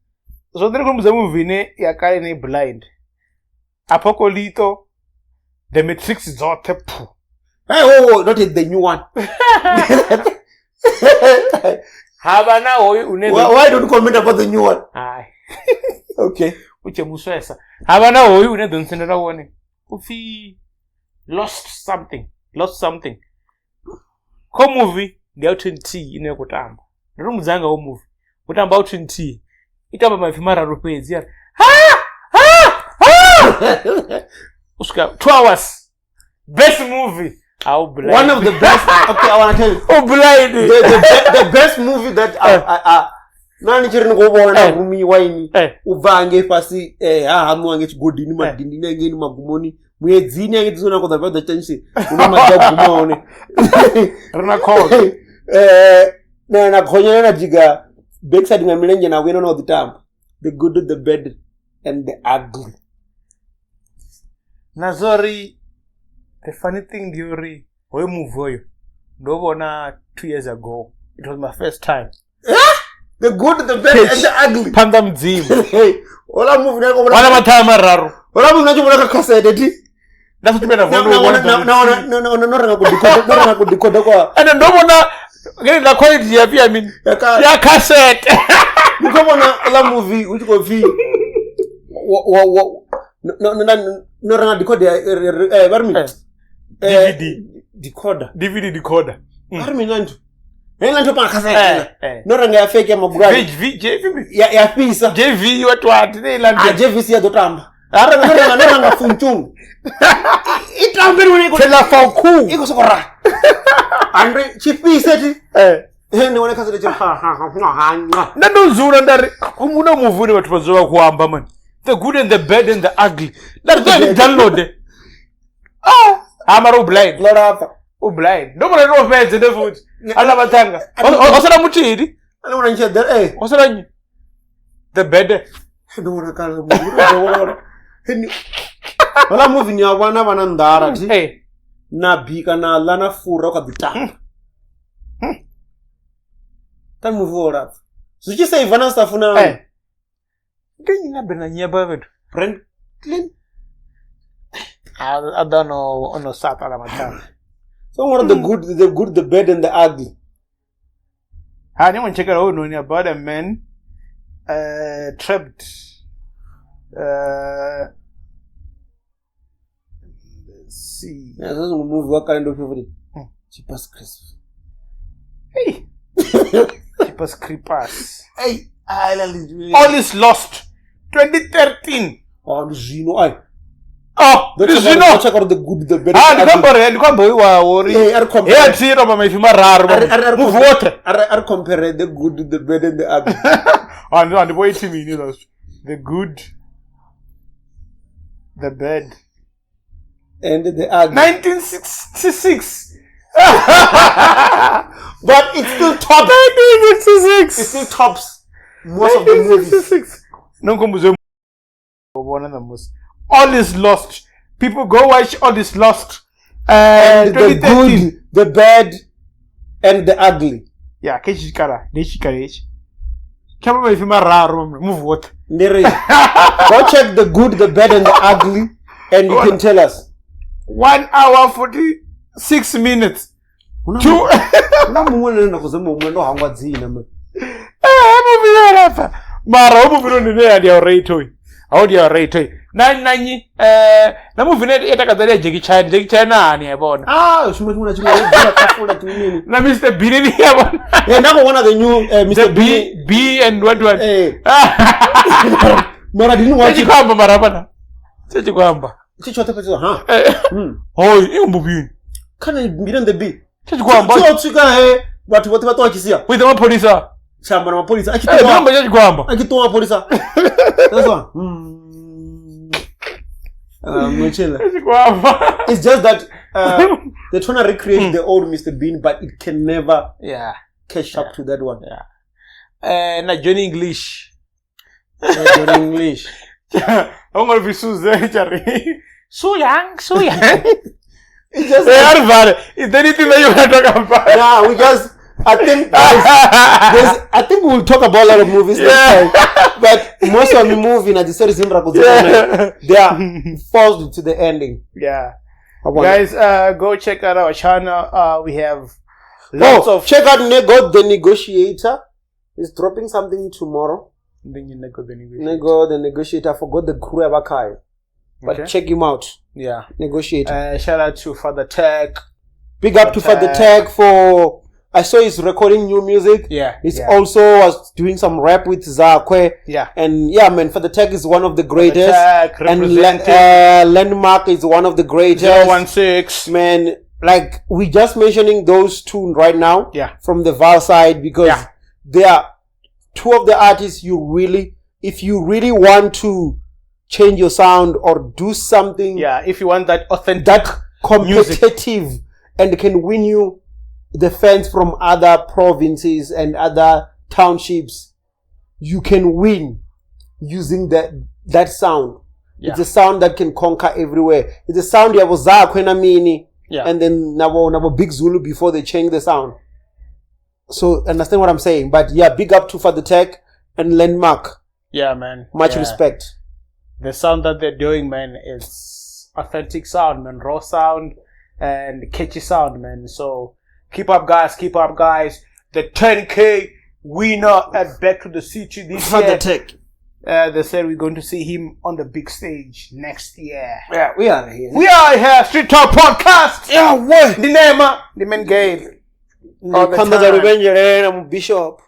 So there comes a movie ne yakale ne blind. Apocalypto, The Matrix is all tep. Hey, oh, not the new one. Haba na hoyu une. Why don't you comment about the new one? Aye. Okay. Uche muswesa. Haba na hoyu une don't send that one. Ufi lost something. Lost something. Kho movie ndi ya 20 ine ya khou tamba. Ndo to mudzanga ho movie. U tamba u 20. I tamba maipfi mararu fhedzi ya ri ha ha ha. U swika 2 hours. Best movie. How blind. One of the best. Okay, I wanna tell you. U blind. The best movie that I na ni tshi ri ni khou vhona na rumiwa ini u bva hangei fhasi ha haṋu hangei tshigodini madindini hangeini magumoni muedzini hangei dzisona khou ḓa vha ḓa tshantsi hune maḓi a guma hone ri na kholo na khonyela na dzhiga backside nga milenzhe na vhuya na u ḓi tamba. The good, the bad and the ugly. Na zwori the funny thing ndi uri hoyo movie hoyo ndo vhona 2 years ago. It was my first time. The good, the bad and the ugly. Phanḓa mudzimu. Ola movie na ko Wana mathaya mararu. Ola movie na tshi vhona kha cassette thi. Nda sa tumela Na na na na renga ku decoder, no renga ku decoder kwa. Ende ndo vhona ngene la quality ya pia mini. Ya cassette. Ndi khou vhona ola movie u tshi khou pfi wa no no no renga decoder ya vha ri mini? DVD decoder. DVD decoder. Vha ri mini nthu? Hei ntho panga cassette. No renga ya fake ya magulani. JV ya fhisa. JV wa twati ne ila. Ah JVC ya ḓo tamba. Ha renga no renga funchung. I tambe ni ko tela fauku. I ko sokora. Andre tshifhise thi. Ndi wone cassette tshi ha ha ha. Nda ndo dzula nda ri huna movie une vhathu vha dzula vha khou amba man. The good and the bad and the ugly. Nda ri ḓo download. Ah, mara u blind. Ndo lapfa. U blind. Ndo vhona ndo fhedze ndo futhi. Ana vhathanga. O sala muthihi. Ana vhona ntshe O sala nnyi? The bad. Ndo vhona kale ndo vhona. Hola movie ni a vhona vha na nḓala thi. Na bika na ḽa na fura u kha ḓi tamba. Ta movie wo lapfa. Zwi tshi save na sa funa. Ndi nnyi na bena nyeba vhethu? Brand clean. I don't know ono sata la mathanga. So one of the good, the bad and the ugly. Ha ni check out no about a man trapped let's see. Yeah, this is a movie what kind of favorite? Jeepers Creepers. Hey. Jeepers Creepers. Hey, I love All is Lost 2013. Oh, zwino ai. Oh, zwino check out the good, the bad. Ah, ndi khombo wa uri. Eh, ari compare. Yeah, thi roba maipfi mararu. Move water. Ari compare the good, the bad and the ugly. Ah, ndi bo ithi mini that's the good, the bad and the ugly. 1966. But it still tops. 1966. It still tops most of the movies. 1966. Nonkombuzo bona the most. All is Lost. People go watch All is Lost. And the good, the bad, and the ugly. Yeah, kechikara, nechikara. Kama maipfi mararu move what? Ndiri. Go check the good, the bad, and the ugly, and you can tell us. 1 hour 46 minutes. Two. Na mumwe na kuzema mumwe ndo hangwa dzina man. Movie yarapa. Mara movie ndo ne ya rate. How ya rate. Nanyi na movie ne yatakadzalia Jackie Chan, Jackie Chan ani yabona. Ah, shuma chimwe chimwe dzina tafula tinini. Na Mr Bean ni yabona. Yeah, ndako one of the new Mr Bean B and what what. Eh. Mara didn't watch it. Chikwamba mara bana. Chikwamba. Chichote pacho ha. Hoi, iyo movie. Kana Bean and the B. Chikwamba. Chichotsika he vhathu vhoṱhe vha ṱwa tshisia. With the mapholisa. Tshamba na mapholisa a tshi ṱwa. Chikwamba. A tshi ṱwa mapholisa. That's one. It's just that they're trying to recreate the old Mr. Bean, but it can never catch up to that one. Yeah. Na Johnny English. Johnny English. I'm gonna be Susan. So young, so young. It's just Is there anything that you want to talk about? Yeah, we just. I think guys, I think we'll talk about a lot of movies next time. But most of the movies in the series they are forced to the ending. Yeah. Guys, go check out our channel. We have lots of check out Nego the Negotiator. He's dropping something tomorrow. Nego the Negotiator. I forgot the crew Abakai. But check him out. Yeah. Negotiator. Shout out to Father Tech. Big up to Father Tech for I saw he's recording new music. Yeah. He's also was doing some rap with Zakwe. Yeah. And yeah, man, Father Tech is one of the greatest. Tech, And representing Landmark is one of the greatest. 016. Man, like we just mentioning those two right now. Yeah. From the Val side because Yeah. they are two of the artists you really, if you really want to change your sound or do something Yeah, if you want that authentic that competitive and can win you the fans from other provinces and other townships, you can win using that sound. Yeah. It's a sound that can conquer everywhere. It's a sound ya Zakwe na Mini, Yeah. and then nabo Big Zulu before they change the sound. So understand what I'm saying. But yeah, big up to Father Tech and Landmark. Yeah, man. Much Yeah. respect. The sound that they're doing, man, is authentic sound, man. Raw sound and catchy sound, man. So keep up, guys. Keep up, guys. The 10K winner at Back to the City this year. Tech. They said we're going to see him on the big stage next year. Yeah, we are here. We are here, Street Talk Podcast. Yeah, what? The name, the main game. All the Khanda dza time. Luvhengeleni, I'm a bishop.